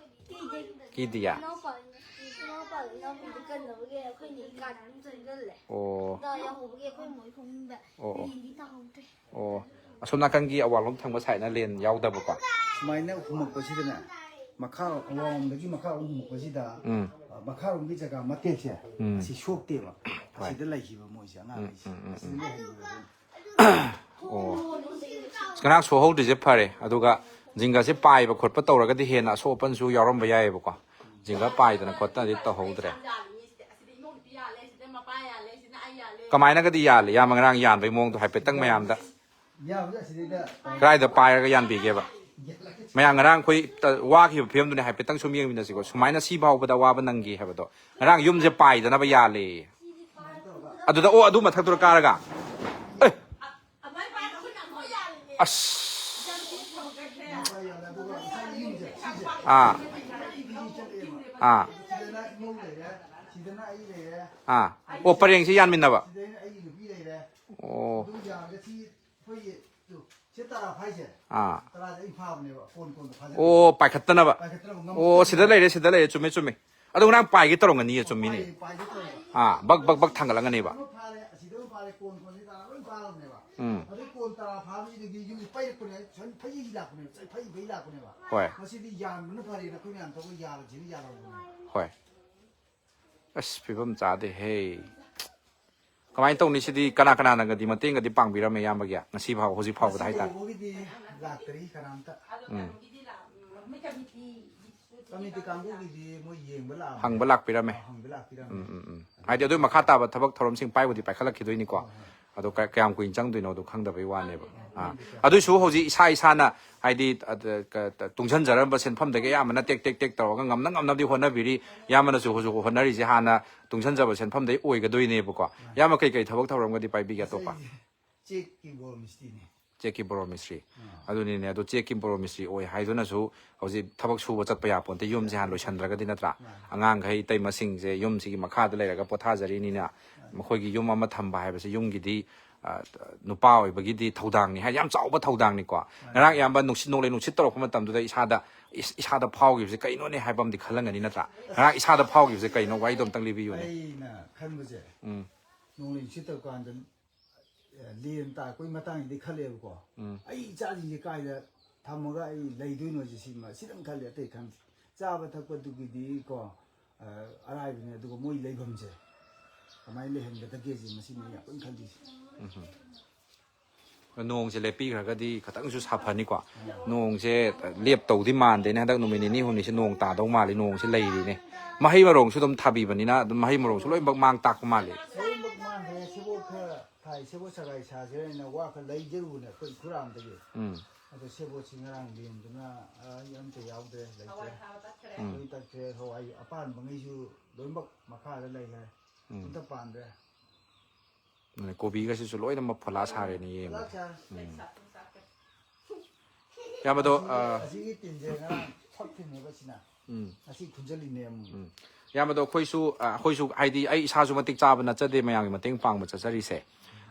ꯀꯤꯗꯦ꯫ ꯀꯤꯗꯤꯌꯦ? ꯏꯅꯥꯎꯄꯥ, ꯏꯅꯥꯎꯄꯥꯗꯣ, ꯏꯅꯥꯎꯄꯤꯗꯣ ꯀꯟꯅꯕꯒꯤ ꯑꯩꯈꯣꯏꯅ ꯀꯥꯗ ꯑꯗꯨꯝ ꯆꯪꯁꯤꯜꯂꯦ꯫ ꯑꯣ, ꯗꯥꯎ ꯌꯥꯍꯧꯕꯒꯤ ꯑꯩꯈꯣꯏ ꯃꯣꯏ ꯐꯃꯨꯡꯗ꯫ ꯑꯣ, ꯑꯣ꯫ ꯂꯦꯟꯗꯤ ꯇꯥꯍꯧꯗ꯭ꯔꯦ꯫ ꯑꯣ, ꯑꯁꯣꯝ ꯅꯥꯀꯟꯒꯤ ꯑꯋꯥꯡꯂꯣꯝ ꯊꯪꯕ ꯁꯥꯏꯠꯅ ꯂꯦꯟ ꯌꯥꯎꯗꯕꯀꯣ? ꯁꯨꯃꯥꯏꯅ ꯍꯨꯝꯃꯛꯄꯁꯤꯗꯅꯦ, ꯃꯈꯥ ꯑꯋꯥꯡꯂꯣꯝꯗꯒꯤ ꯃꯈꯥꯔꯣꯝ ꯍꯨꯝꯃꯛꯄꯁꯤꯗ, ꯎꯝ, ꯑ, ꯃꯈꯥꯔꯣꯝꯒꯤ ꯖꯒꯥ ꯃꯇꯦꯛꯁꯦ, ꯎꯝ꯫ ꯑꯁꯤ ꯁꯣꯛꯇꯦꯕ꯫ ꯍꯣꯏ꯫ ꯑꯁꯤꯗ ꯂꯩꯈꯤꯕ ꯃꯣꯏꯁꯦ, ꯑꯉꯥꯡꯈꯩꯁꯦ꯫ ꯎꯝ, ꯎꯝ, ꯎꯝ, ꯑꯁꯤꯗ ꯎꯝ꯫ ꯂꯩꯍꯧꯕꯅꯦꯕ꯫ ꯑꯣ, ꯉꯔꯥꯡ ꯁꯣꯛꯍꯧꯗ꯭ꯔꯤꯁꯦ ꯐꯔꯦ꯫ ꯑꯗꯨꯒ ꯖꯤꯡꯒꯁꯦ ꯄꯥꯏꯕ ꯈꯣꯠꯄ ꯇꯧꯔꯒꯗꯤ ꯍꯦꯟꯅ ꯑꯁꯣꯛ ꯑꯄꯟꯁꯨ ꯌꯥꯎꯔꯝꯕ ꯌꯥꯏꯑꯕꯀꯣ꯫ ꯖꯤꯡꯒ ꯄꯥꯏꯗꯅ ꯈꯣꯠꯇꯅꯗꯤ ꯇꯧꯍꯧꯗ꯭ꯔꯦ꯫ ꯀꯃꯥꯏꯅꯒꯗꯤ ꯌꯥꯜꯂꯤ? ꯏꯌꯥꯝꯕ ꯉꯔꯥꯡ ꯌꯥꯟꯕꯩ ꯃꯑꯣꯡꯗꯣ ꯍꯥꯏꯐꯦꯠꯇꯪ ꯃꯌꯥꯝꯗ꯫ ꯌꯥꯕꯁꯦ ꯑꯁꯤꯗꯩꯗ ꯀꯗꯥꯏꯗ ꯄꯥꯏꯔꯒ ꯌꯥꯟꯕꯤꯒꯦꯕ? ꯃꯌꯥꯝ ꯉꯔꯥꯡ ꯑꯩꯈꯣꯏ ꯇ-, ꯋꯥꯈꯤꯕ ꯐꯤꯕꯝꯗꯨꯅꯦ, ꯍꯥꯏꯐꯦꯠꯇꯪ ꯁꯨꯝ ꯌꯦꯡꯃꯤꯟꯅꯁꯤꯀꯣ꯫ ꯁꯨꯃꯥꯏꯅ ꯁꯤ ꯐꯥꯎꯕꯗ ꯑꯋꯥꯕ ꯅꯪꯈꯤ ꯍꯥꯏꯕꯗꯣ꯫ ꯉꯔꯥꯡ ꯌꯨꯝꯁꯦ ꯄꯥꯏꯗꯅꯕ ꯌꯥꯜꯂꯦ꯫ ꯑꯗꯨꯗ, ꯑꯣ, ꯑꯗꯨ ꯃꯊꯛꯇꯨꯗ ꯀꯥꯔꯒ꯫ ꯑꯦ! ꯑꯁ! ꯑꯥ꯫ ꯑꯥ꯫ ꯁꯤꯗꯅ ꯏꯃꯧ ꯂꯩꯔꯦ, ꯁꯤꯗꯅ ꯑꯩ ꯂꯩꯔꯦ, ꯑꯥ꯫ ꯑꯣ, ꯄꯔꯦꯡꯁꯤ ꯌꯥꯟꯃꯤꯟꯅꯕ꯫ ꯁꯤꯗꯅ ꯑꯩꯒꯤ ꯅꯨꯄꯤ ꯂꯩꯔꯦ꯫ ꯑꯣ꯫ ꯑꯗꯨꯝ ꯌꯥꯔꯒ ꯁꯤ ꯑꯩꯈꯣꯏꯒꯤ ꯇꯨ, ꯁꯤ ꯇꯔꯥ ꯐꯥꯏꯁꯦ꯫ ꯑꯥ꯫ ꯇꯔꯥꯁꯦ ꯑꯩ ꯐꯥꯕꯅꯦꯕ, ꯀꯣꯟ ꯀꯣꯟꯗ ꯐꯥꯖꯤꯜꯂꯦ꯫ ꯑꯣ, ꯄꯥꯏꯈꯠꯇꯅꯕ꯫ ꯄꯥꯏꯈꯠꯇꯅꯕ ꯑꯣ, ꯁꯤꯗ ꯂꯩꯔꯦ, ꯁꯤꯗ ꯂꯩꯔꯦ꯫ ꯆꯨꯝꯃꯦ, ꯆꯨꯝꯃꯦ꯫ ꯑꯗꯣ ꯉꯔꯥꯡ ꯄꯥꯏꯒꯦ ꯇꯧꯔꯝꯒꯅꯤꯌꯦ, ꯆꯨꯝꯃꯤꯅꯦ꯫ ꯄꯥꯏ-, ꯄꯥꯏꯒꯦ ꯇꯧꯔꯦꯕ꯫ ꯑꯥ, ꯕꯛ, ꯕꯛ, ꯕꯛ ꯊꯥꯡꯒꯠꯂꯝꯒꯅꯦꯕ꯫ ꯑꯃ ꯐꯥꯔꯦ, ꯑꯁꯤꯗ ꯑꯃ ꯐꯥꯔꯦ, ꯀꯣꯟ ꯀꯣꯟꯁꯦ ꯇꯔꯥ ꯂꯣꯏ ꯐꯥꯔꯕꯅꯦꯕ꯫ ꯎꯝ꯫ ꯑꯗꯩ ꯀꯣꯟ ꯇꯔꯥ ꯐꯥꯕꯁꯤꯗꯒꯤ ꯌꯨꯝꯁꯦ ꯄꯩꯔꯛꯄꯅꯦ, ꯁꯨꯃꯥꯏꯅ ꯐꯩ ꯂꯥꯛꯄꯅꯦꯕ, ꯆꯩ ꯐꯩ ꯐꯩ ꯂꯥꯛꯄꯅꯦꯕ꯫ ꯍꯣꯏ꯫ ꯃꯁꯤꯗꯤ ꯌꯥꯟꯕꯅ ꯐꯔꯦꯅ ꯑꯩꯈꯣꯏ ꯃꯌꯥꯝ ꯇꯧꯔꯒ ꯌꯥꯜꯂꯁꯤꯅ ꯌꯥꯜꯍꯧꯕꯅꯦ꯫ ꯍꯣꯏ꯫ ꯑꯁ, ꯐꯤꯕꯝ ꯆꯥꯗꯦꯍꯦ꯫ ꯀꯃꯥꯏꯅ ꯇꯧꯅꯤ ꯁꯤꯗꯤ? ꯀꯅꯥ ꯀꯅꯥꯅꯒꯗꯤ ꯃꯇꯦꯡꯒꯗꯤ ꯄꯥꯡꯕꯤꯔꯝꯃꯦ ꯏꯌꯥꯝꯕꯒꯤ? ꯉꯁꯤ ꯐꯥꯎ, ꯍꯧꯖꯤꯛ ꯐꯥꯎꯕꯗ ꯉꯁꯤ ꯍꯥꯏꯇꯥꯔꯦ꯫ ꯐꯥꯎꯕꯒꯤꯗꯤ ꯂꯥꯛꯇ꯭ꯔꯤ ꯀꯅꯥꯝꯇ꯫ ꯀꯃꯤꯇꯤ ꯀꯥꯡꯕꯨꯒꯤꯗꯤ ꯃꯣꯏ ꯌꯦꯡꯕ ꯂꯥꯛꯑꯝꯃꯦ꯫ ꯍꯪꯕ ꯂꯥꯛꯄꯤꯔꯝꯃꯦ꯫ ꯍꯪꯕ ꯂꯥꯛꯄꯤꯔꯝꯃꯦ꯫ ꯎꯝ, ꯎꯝ, ꯎꯝ꯫ ꯍꯥꯏꯗꯤ ꯑꯗꯨꯒꯤ ꯃꯈꯥ ꯇꯥꯕ ꯊꯕꯛ ꯊꯧꯔꯝꯁꯤꯡ ꯄꯥꯏꯕꯨꯗꯤ ꯄꯥꯏꯈꯠꯂꯛꯈꯤꯗꯣꯏꯅꯤꯀꯣ꯫ ꯑꯗꯣ ꯀ-, ꯀꯌꯥꯝ ꯀꯨꯏꯅ ꯆꯪꯗꯣꯏꯅꯣꯗꯣ ꯈꯪꯗꯕꯩ ꯋꯥꯅꯦꯕ꯫ ꯑꯥ꯫ ꯑꯗꯨꯏꯁꯨ ꯍꯧꯖꯤꯛ ꯏꯁꯥ ꯏꯁꯥꯅ ꯍꯥꯏꯗꯤ, ꯑꯗ, ꯀ-, ꯇ-, ꯇꯨꯡꯁꯤꯟꯖꯔꯝꯕ ꯁꯦꯟꯐꯝꯗꯒꯤ ꯑꯌꯥꯝꯕꯅ ꯇꯦꯛ ꯇꯦꯛ ꯇꯦꯛ ꯇꯧꯔꯒ ꯉꯝꯅ ꯉꯝꯅꯕꯗꯤ ꯍꯣꯠꯅꯕꯤꯔꯤ꯫ ꯏꯌꯥꯝꯕꯅꯁꯨ ꯍꯧꯖꯤꯛ ꯍꯣꯠꯅꯔꯤꯁꯦ ꯍꯥꯟꯅ ꯇꯨꯡꯁꯤꯟꯖꯕ ꯁꯦꯟꯐꯝꯗꯩ ꯑꯣꯏꯒꯗꯣꯏꯅꯦꯕꯀꯣ꯫ ꯏꯌꯥꯝꯕ ꯀꯩ ꯀꯩ ꯊꯕꯛ ꯊꯧꯔꯝꯒꯗꯤ ꯄꯥꯏꯕꯤꯒꯦ ꯑꯇꯣꯞꯄ? ꯑꯩ ꯆꯦꯛꯀꯤ ꯕꯣꯜ ꯃꯤꯁꯇ꯭ꯔꯤꯅꯤ꯫ ꯆꯦꯛꯀꯤ ꯕꯣꯔꯣ ꯃꯤꯁꯇ꯭ꯔꯤ꯫ ꯑꯗꯨꯅꯤꯅꯦ, ꯑꯗꯨ ꯆꯦꯛꯀꯤ ꯕꯣꯔꯣ ꯃꯤꯁꯇ꯭ꯔꯤ ꯑꯣꯏ ꯍꯥꯏꯗꯨꯅꯁꯨ ꯍꯧꯖꯤꯛ ꯊꯕꯛ ꯁꯨꯕ ꯆꯠꯄ ꯌꯥꯄꯣꯟꯇꯦ, ꯌꯨꯝꯁꯦ ꯍꯥꯟꯅ ꯂꯣꯏꯁꯟꯗ꯭ꯔꯒꯗꯤ, ꯅꯠꯇ꯭ꯔꯥ? ꯑꯉꯥꯡꯈꯩ, ꯏꯇꯩꯃꯁꯤꯡꯁꯦ ꯌꯨꯝꯁꯤꯒꯤ ꯃꯈꯥꯗ ꯂꯩꯔꯒ ꯄꯣꯊꯥꯖꯔꯤꯅꯤꯅ, ꯃꯈꯣꯏꯒꯤ ꯌꯨꯝ ꯑꯃ ꯊꯝꯕ ꯍꯥꯏꯕꯁꯦ ꯌꯨꯝꯒꯤꯗꯤ, ꯑ, ꯅꯨꯄꯥ ꯑꯣꯏꯕꯒꯤꯗꯤ ꯊꯧꯗꯥꯡꯅꯤ ꯍꯥꯏ, ꯌꯥꯝ ꯆꯥꯎꯕ ꯊꯧꯗꯥꯡꯅꯤꯀꯣ꯫ ꯉꯔꯥꯡ ꯏꯌꯥꯝꯕ ꯅꯨꯡꯁꯤꯠ, ꯅꯣꯡꯂꯩ ꯅꯨꯡꯁꯤꯠ ꯇꯧꯔꯛꯄ ꯃꯇꯝꯗꯨꯗ ꯏꯁꯥꯗ, ꯏꯁ-, ꯏꯁꯥꯗ ꯐꯥꯎꯈꯤꯕꯁꯦ ꯀꯩꯅꯣꯅꯦ ꯍꯥꯏꯕ ꯑꯃꯗꯤ ꯈꯜꯂꯝꯒꯅꯤ, ꯅꯠꯇ꯭ꯔꯥ? ꯉꯔꯥꯡ ꯏꯁꯥꯗ ꯐꯥꯎꯈꯤꯕꯁꯦ ꯀꯩꯅꯣ? ꯋꯥꯔꯤꯗꯣ ꯑꯝꯇꯪ ꯂꯤꯕꯤꯌꯨꯅꯦ꯫ ꯑꯩꯅ ꯈꯟꯕꯁꯦ, ꯎꯝ꯫ ꯅꯣꯡꯂꯩ ꯅꯨꯡꯁꯤꯠ ꯇꯧꯔꯀꯥꯟꯗ, ꯑꯦ, ꯂꯦꯟ ꯇꯥꯔꯛꯄꯒꯤ ꯃꯇꯥꯡꯗꯤ ꯈꯜꯂꯦꯕꯀꯣ꯫ ꯎꯝ꯫ ꯑꯩ ꯏꯆꯥꯁꯤꯡꯁꯦ ꯀꯥꯏꯗ ꯊꯝꯃꯒ ꯑꯩ ꯂꯩꯗꯣꯏꯅꯣ ꯁꯤ, ꯁꯤꯃ, ꯁꯤꯗꯪ ꯈꯜꯂꯦ, ꯑꯇꯩ ꯈꯟꯗꯦ꯫ ꯆꯥꯕ ꯊꯛꯄꯗꯨꯒꯤꯗꯤ ꯀꯣ, ꯑ, ꯑꯔꯥꯏꯕꯅꯦ, ꯑꯗꯨꯒ ꯃꯣꯏ ꯂꯩꯐꯝꯁꯦ ꯀꯃꯥꯏꯅ ꯂꯩꯍꯟꯒꯗꯒꯦꯁꯦ, ꯃꯁꯤꯅꯦ ꯑꯩ ꯌꯥꯝ ꯀꯟꯅ ꯈꯜꯂꯤꯁꯦ꯫ ꯎꯝ꯫ ꯅꯣꯡꯁꯦ ꯂꯦꯞꯄꯤꯈ꯭ꯔꯒꯗꯤ ꯈꯤꯇꯪꯁꯨ ꯁꯥꯐꯅꯤꯀꯣ꯫ ꯅꯣꯡꯁꯦ ꯂꯦꯞꯇꯧꯗꯤ ꯃꯥꯟꯗꯦꯅꯦ, ꯍꯟꯗꯛ ꯅꯨꯃꯤꯠ ꯅꯤꯅꯤ ꯍꯨꯝꯅꯤꯁꯦ ꯅꯣꯡ ꯇꯥꯗꯧ ꯃꯥꯜꯂꯤ, ꯅꯣꯡꯁꯦ ꯂꯩꯔꯤꯅꯦ꯫ ꯃꯍꯩ ꯃꯔꯣꯡꯁꯨ ꯑꯗꯨꯝ ꯊꯥꯕꯤꯕꯅꯤꯅ ꯑꯗꯨꯝ ꯃꯍꯩ ꯃꯔꯣꯡꯁꯨ ꯂꯣꯏꯅꯃꯛ ꯃꯥꯡ ꯇꯥꯛꯄ ꯃꯥꯜꯂꯤ꯫ ꯂꯣꯏꯅꯃꯛ ꯃꯥꯡꯈ꯭ꯔꯦ꯫ ꯁꯦꯕꯣꯠ ꯈꯔ ꯊꯥꯏ, ꯁꯦꯕꯣꯠ ꯁꯒꯥꯏ ꯁꯥꯁꯤꯔꯅ ꯋꯥ ꯈꯔ ꯂꯩꯖꯔꯨꯕꯅꯦ ꯑꯩꯈꯣꯏ ꯈꯨꯔꯥꯝꯗꯒꯤ꯫ ꯎꯝ꯫ ꯑꯗꯣ ꯁꯦꯕꯣꯠꯁꯤ ꯉꯔꯥꯡ ꯂꯦꯟꯗꯨꯅ, ꯑ, ꯑꯝꯇ ꯌꯥꯎꯗ꯭ꯔꯦ, ꯂꯩꯇ꯭ꯔꯦ꯫ ꯎꯝ꯫ ꯂꯣꯏ ꯇꯠꯈ꯭ꯔꯦ꯫ ꯍꯋꯥꯏ ꯑꯄꯥꯟꯕꯉꯩꯁꯨ ꯂꯣꯏꯅꯃꯛ ꯃꯈꯥꯗ ꯂꯩꯈ꯭ꯔꯦ꯫ ꯎꯝ꯫ ꯑꯝꯇ ꯄꯥꯟꯗ꯭ꯔꯦ꯫ ꯑꯗꯨꯅꯦ, ꯀꯣꯕꯤꯒꯁꯤꯁꯨ ꯂꯣꯏꯅꯃꯛ ꯐꯣꯂꯥ ꯁꯥꯔꯦꯅꯦ, ꯌꯦꯡꯕꯗ꯫ ꯐꯣꯂꯥ ꯁꯥꯔꯦ꯫ ꯎꯝ꯫ ꯏꯌꯥꯝꯕꯗꯣ, ꯑꯁꯤꯒꯤ, ꯑ, ꯑꯁꯤꯒꯤ ꯇꯤꯟꯁꯦ ꯉꯔꯥꯡ ꯐꯛ ꯊꯤꯟꯅꯦꯕ ꯁꯤꯅ꯫ ꯎꯝ꯫ ꯑꯁꯤ ꯈꯨꯟꯖꯜꯂꯤꯅꯦ ꯑꯃꯨꯛ꯫ ꯎꯝ꯫ ꯏꯌꯥꯝꯕꯗꯣ, ꯑꯩꯈꯣꯏꯁꯨ, ꯑ, ꯑꯩꯈꯣꯏꯁꯨ, ꯍꯥꯏꯗꯤ, ꯑꯩ ꯏꯁꯥꯁꯨ ꯃꯇꯤꯛ ꯆꯥꯕ ꯅꯠꯆꯗꯦ ꯃꯌꯥꯝꯒꯤ ꯃꯇꯦꯡ ꯄꯥꯡꯕ ꯆꯠꯆꯔꯤꯁꯦ꯫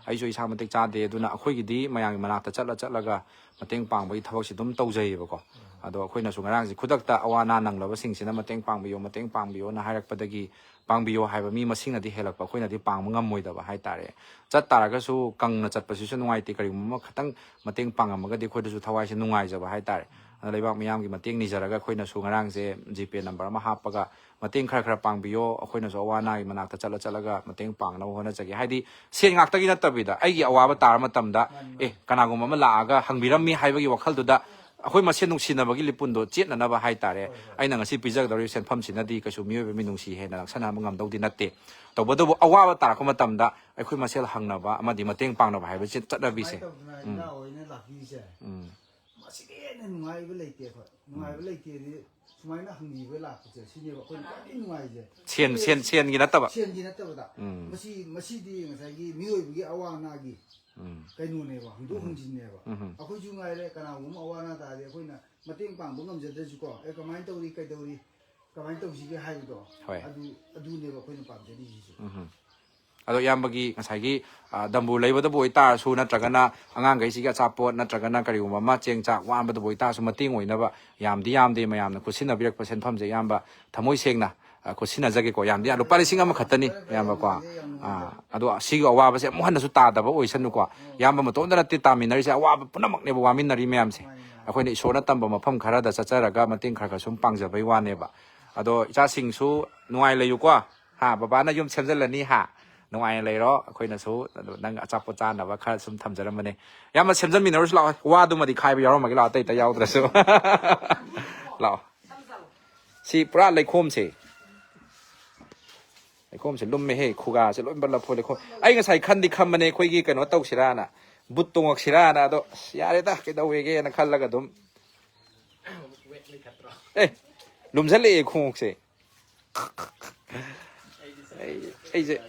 ꯑꯩꯁꯨ ꯏꯁꯥ ꯃꯇꯤꯛ ꯆꯥꯗꯦ, ꯑꯗꯨꯅ ꯑꯩꯈꯣꯏꯒꯤꯗꯤ ꯃꯌꯥꯝꯒꯤ ꯃꯅꯥꯛꯇ ꯆꯠꯂ ꯆꯠꯂꯒ ꯃꯇꯦꯡ ꯄꯥꯡꯕꯒꯤ ꯊꯕꯛꯁꯤ ꯑꯗꯨꯝ ꯇꯧꯖꯩꯌꯦꯕꯀꯣ꯫ ꯑꯗꯣ ꯑꯩꯈꯣꯏꯅꯁꯨ ꯉꯔꯥꯡꯁꯦ ꯈꯨꯗꯛꯇ ꯑꯋꯥ ꯑꯅꯥ ꯅꯪꯂꯕꯁꯤꯡꯁꯤꯅ ꯃꯇꯦꯡ ꯄꯥꯡꯕꯤꯌꯣ, ꯃꯇꯦꯡ ꯄꯥꯡꯕꯤꯌꯣꯅ ꯍꯥꯏꯔꯛꯄꯗꯒꯤ ꯄꯥꯡꯕꯤꯌꯣ ꯍꯥꯏꯕ ꯃꯤ ꯃꯁꯤꯡꯅꯗꯤ ꯍꯦꯜꯂꯛꯄ, ꯑꯩꯈꯣꯏꯅꯗꯤ ꯄꯥꯡꯕ ꯉꯝꯃꯣꯏꯗꯕ ꯍꯥꯏꯇꯥꯔꯦ꯫ ꯆꯠ ꯇꯥꯔꯒꯁꯨ ꯀꯪꯅ ꯆꯠꯄꯁꯤꯁꯨ ꯅꯨꯡꯉꯥꯏꯇꯦ, ꯀꯔꯤꯒꯨꯝꯕ ꯑꯃ ꯈꯤꯇꯪ ꯃꯇꯦꯡ ꯄꯥꯡꯉꯝꯃꯒꯗꯤ ꯑꯩꯈꯣꯏꯗꯁꯨ ꯊꯋꯥꯏꯁꯦ ꯅꯨꯡꯉꯥꯏꯖꯕ ꯍꯥꯏꯇꯥꯔꯦ꯫ ꯑꯗꯨꯅ ꯂꯩꯕꯥꯛ ꯃꯤꯌꯥꯝꯒꯤ ꯃꯇꯦꯡ ꯅꯤꯖꯔꯒ ꯑꯩꯈꯣꯏꯅꯁꯨ ꯉꯔꯥꯡꯁꯦ GPay number ꯑꯃ ꯍꯥꯞꯄꯒ ꯃꯇꯦꯡ ꯈꯔ ꯈꯔ ꯄꯥꯡꯕꯤꯌꯣ, ꯑꯩꯈꯣꯏꯅꯁꯨ ꯑꯋꯥ ꯑꯅꯥꯒꯤ ꯃꯅꯥꯛꯇ ꯆꯠꯂ ꯆꯠꯂꯒ ꯃꯇꯦꯡ ꯄꯥꯡꯅꯕ ꯍꯣꯠꯅꯖꯒꯦ꯫ ꯍꯥꯏꯗꯤ ꯁꯦꯟ ꯉꯥꯛꯇꯒꯤ ꯅꯠꯇꯕꯤꯗ ꯑꯩꯒꯤ ꯑꯋꯥꯕ ꯇꯥꯔ ꯃꯇꯝꯗ, ꯃꯥꯅꯤ, ꯃꯥꯅꯤ꯫ ꯑꯦ, ꯀꯅꯥꯒꯨꯝꯕ ꯑꯃ ꯂꯥꯛꯑꯒ ꯍꯪꯕꯤꯔꯝꯃꯤ ꯍꯥꯏꯕꯒꯤ ꯋꯥꯈꯜꯗꯨꯗ ꯑꯩꯈꯣꯏ ꯃꯁꯦꯟ ꯅꯨꯡꯁꯤꯅꯕꯒꯤ ꯂꯤꯄꯨꯟꯗꯣ ꯆꯦꯠꯅꯅꯕ ꯍꯥꯏꯇꯥꯔꯦ꯫ ꯍꯣꯏ, ꯍꯣꯏ꯫ ꯑꯩꯅ ꯉꯁꯤ ꯄꯤꯖꯒꯗꯧꯔꯤꯕ ꯁꯦꯟꯐꯝꯁꯤꯅꯗꯤ ꯀꯩꯁꯨ ꯃꯤꯑꯣꯏꯕ ꯃꯤꯅꯨꯡꯁꯤ ꯍꯦꯟꯅ ꯂꯥꯛꯁꯟꯅꯕ ꯉꯝꯗꯧꯗꯤ ꯅꯠꯇꯦ꯫ ꯇꯧꯕꯇꯕꯨ ꯑꯋꯥꯕ ꯇꯥꯔꯛꯄ ꯃꯇꯝꯗ ꯑꯩꯈꯣꯏ ꯃꯁꯦꯜ ꯍꯪꯅꯕ ꯑꯃꯗꯤ ꯃꯇꯦꯡ ꯄꯥꯡꯅꯕ ꯍꯥꯏꯕꯁꯤ ꯆꯠꯅꯕꯤꯁꯦ꯫ ꯁꯨꯃꯥꯏꯅ ꯇꯧꯗꯅ ꯎꯝ꯫ ꯏꯅꯥꯎ ꯍꯣꯏꯅ ꯂꯥꯛꯄꯤꯔꯤꯁꯦ꯫ ꯎꯝ꯫ ꯑꯁꯤꯒꯤ ꯍꯦꯟꯅ ꯅꯨꯡꯉꯥꯏꯕ ꯂꯩꯇꯦ ꯑꯩꯈꯣꯏ꯫ ꯅꯨꯡꯉꯥꯏꯕ ꯂꯩꯇꯦꯗꯤ ꯁꯨꯃꯥꯏꯅ ꯍꯪꯕꯤꯕ ꯂꯥꯛꯄꯁꯦ ꯁꯤꯅꯦꯕ ꯑꯩꯈꯣꯏꯅ ꯈ꯭ꯋꯥꯏꯗꯒꯤ ꯅꯨꯡꯉꯥꯏꯖꯦ꯫ ꯁꯦꯟ ꯁꯦꯟ ꯁꯦꯟꯒꯤ ꯅꯠꯇꯕ꯫ ꯁꯦꯟꯒꯤ ꯅꯠꯇꯕꯗ꯫ ꯎꯝ꯫ ꯃꯁꯤ ꯃꯁꯤꯗꯤ ꯉꯁꯥꯏꯒꯤ ꯃꯤꯑꯣꯏꯕꯒꯤ ꯑꯋꯥ ꯑꯅꯥꯒꯤ ꯎꯝ꯫ ꯀꯩꯅꯣꯅꯦꯕ, ꯍꯪꯗꯣꯛ ꯍꯪꯖꯤꯟꯅꯦꯕ꯫ ꯎꯝ꯫ ꯑꯩꯈꯣꯏꯁꯨ ꯉꯥꯏꯔꯦ, ꯀꯅꯥꯒꯨꯝꯕ ꯑꯋꯥ ꯑꯅꯥ ꯇꯥꯔꯗꯤ ꯑꯩꯈꯣꯏꯅ ꯃꯇꯦꯡ ꯄꯥꯡꯕ ꯉꯝꯖꯗ꯭ꯔꯁꯨꯀꯣ, "ꯑꯦ, ꯀꯃꯥꯏꯅ ꯇꯧꯔꯤ, ꯀꯩꯗꯧꯔꯤ, ꯀꯃꯥꯏꯅ ꯇꯧꯁꯤꯒꯦ?" ꯍꯥꯏꯕꯗꯣ꯫ ꯍꯣꯏ꯫ ꯑꯗꯨ ꯑꯗꯨꯅꯦꯕ ꯑꯩꯈꯣꯏꯅ ꯄꯥꯝꯖꯔꯤꯁꯤꯁꯨ꯫ ꯎꯝ꯫ ꯑꯗꯣ ꯏꯌꯥꯝꯕꯒꯤ ꯉꯁꯥꯏꯒꯤ, ꯑ, ꯗꯝꯕꯨꯔ ꯂꯩꯕꯗꯕꯨ ꯑꯣꯏꯇꯥꯔꯁꯨ, ꯅꯠꯇ꯭ꯔꯒꯅ ꯑꯉꯥꯡꯈꯩꯁꯤꯒꯤ ꯑꯆꯥꯄꯣꯠ ꯅꯠꯇ꯭ꯔꯒꯅ ꯀꯔꯤꯒꯨꯝꯕ ꯑꯃ, ꯆꯦꯡ ꯆꯥꯛ ꯋꯥꯟꯕꯗꯕꯨ ꯑꯣꯏꯇꯥꯔꯁꯨ, ꯃꯇꯦꯡ ꯑꯣꯏꯅꯕ ꯌꯥꯝꯗꯤ ꯌꯥꯝꯗꯦ ꯃꯌꯥꯝꯅ ꯈꯨꯠꯁꯤꯟꯅꯕꯤꯔꯛꯄ ꯁꯦꯟꯐꯝꯁꯦ, ꯏꯌꯥꯝꯕ ꯊꯃꯣꯏ ꯁꯦꯡꯅ, ꯑ, ꯈꯨꯠꯁꯤꯟꯅꯖꯒꯦꯀꯣ꯫ ꯌꯥꯝꯗꯤ ꯌꯥꯝ, ꯂꯨꯄꯥ ꯂꯤꯁꯤꯡ ꯑꯃꯈꯛꯇꯅꯤ, ꯏꯌꯥꯝꯕꯀꯣ꯫ ꯑꯥ, ꯑꯗꯣ ꯁꯤꯒꯤ ꯑꯋꯥꯕꯁꯦ ꯑꯃꯨꯛ ꯍꯟꯅꯁꯨ ꯇꯥꯗꯕ ꯑꯣꯏꯁꯅꯨꯀꯣ꯫ ꯏꯌꯥꯝꯕ ꯃꯇꯣꯝꯇ ꯅꯠꯇꯦ ꯇꯥꯃꯤꯟꯅꯔꯤꯁꯦ, ꯑꯋꯥꯕ ꯄꯨꯝꯅꯃꯛꯅꯦꯕ ꯋꯥꯃꯤꯟꯅꯔꯤ ꯃꯌꯥꯝꯁꯦ꯫ ꯑꯩꯈꯣꯏꯅ ꯏꯁꯣꯔꯅ ꯇꯝꯕ ꯃꯐꯝ ꯈꯔꯗ ꯆꯠꯆꯔꯒ ꯃꯇꯦꯡ ꯈꯔ ꯈꯔ ꯁꯨꯝ ꯄꯥꯡꯖꯕꯩ ꯋꯥꯅꯦꯕ꯫ ꯑꯗꯣ ꯏꯆꯥꯁꯤꯡꯁꯨ ꯅꯨꯡꯉꯥꯏ ꯂꯩꯌꯨꯀꯣ꯫ ꯍꯥ, ꯕꯕꯥꯅ ꯌꯨꯝ ꯁꯦꯝꯖꯤꯜꯂꯅꯤ ꯍꯥ꯫ ꯅꯨꯡꯉꯥꯏꯅ ꯂꯩꯔꯣ꯫ ꯑꯩꯈꯣꯏꯅꯁꯨ ꯑꯗꯨ ꯅꯪ ꯑꯆꯥꯄꯣꯠ ꯆꯥꯅꯕ ꯈꯔ ꯁꯨꯝ ꯊꯝꯖꯔꯝꯕꯅꯦ꯫ ꯏꯌꯥꯝꯕ, ꯁꯦꯝꯖꯟꯃꯤꯟꯅꯔꯨꯁꯤ ꯂꯥꯛꯑꯣ꯫ ꯋꯥꯗꯨꯃꯗꯤ ꯈꯥꯏꯕ ꯌꯥꯎꯔꯝꯃꯒꯦ ꯂꯥꯛꯑꯣ, ꯑꯇꯩ ꯑꯇꯩ ꯌꯥꯎꯗ꯭ꯔꯁꯨ꯫ ꯂꯥꯛꯑꯣ꯫ ꯁꯤ ꯄꯨꯔꯥ ꯂꯩꯈꯣꯝꯁꯦ꯫ ꯂꯩꯈꯣꯝꯁꯦ ꯂꯨꯝꯃꯦꯍꯦ, ꯈꯨꯒꯥꯁꯦ ꯂꯣꯏ ꯕꯜꯂꯞ ꯐꯣꯜꯂꯦ꯫ ꯈꯣ-, ꯑꯩ ꯉꯁꯥꯏ ꯈꯟꯗꯤ ꯈꯟꯕꯅꯦ ꯑꯩꯈꯣꯏꯒꯤ ꯀꯩꯅꯣ ꯇꯧꯁꯤꯔꯥꯅ, ꯕꯨꯠ ꯇꯣꯡꯉꯛꯁꯤꯔꯥꯅ, ꯑꯗꯣ ꯑꯁ, ꯌꯥꯔꯦꯗ, ꯀꯩꯗꯧꯋꯦꯒꯦꯅ ꯈꯜꯂꯒ ꯑꯗꯨꯝ꯫ ꯑꯦ, ꯂꯨꯝꯁꯜꯂꯛꯑꯦ ꯈꯣꯡꯎꯞꯁꯦ꯫ ꯑꯩ, ꯑꯩꯁꯦ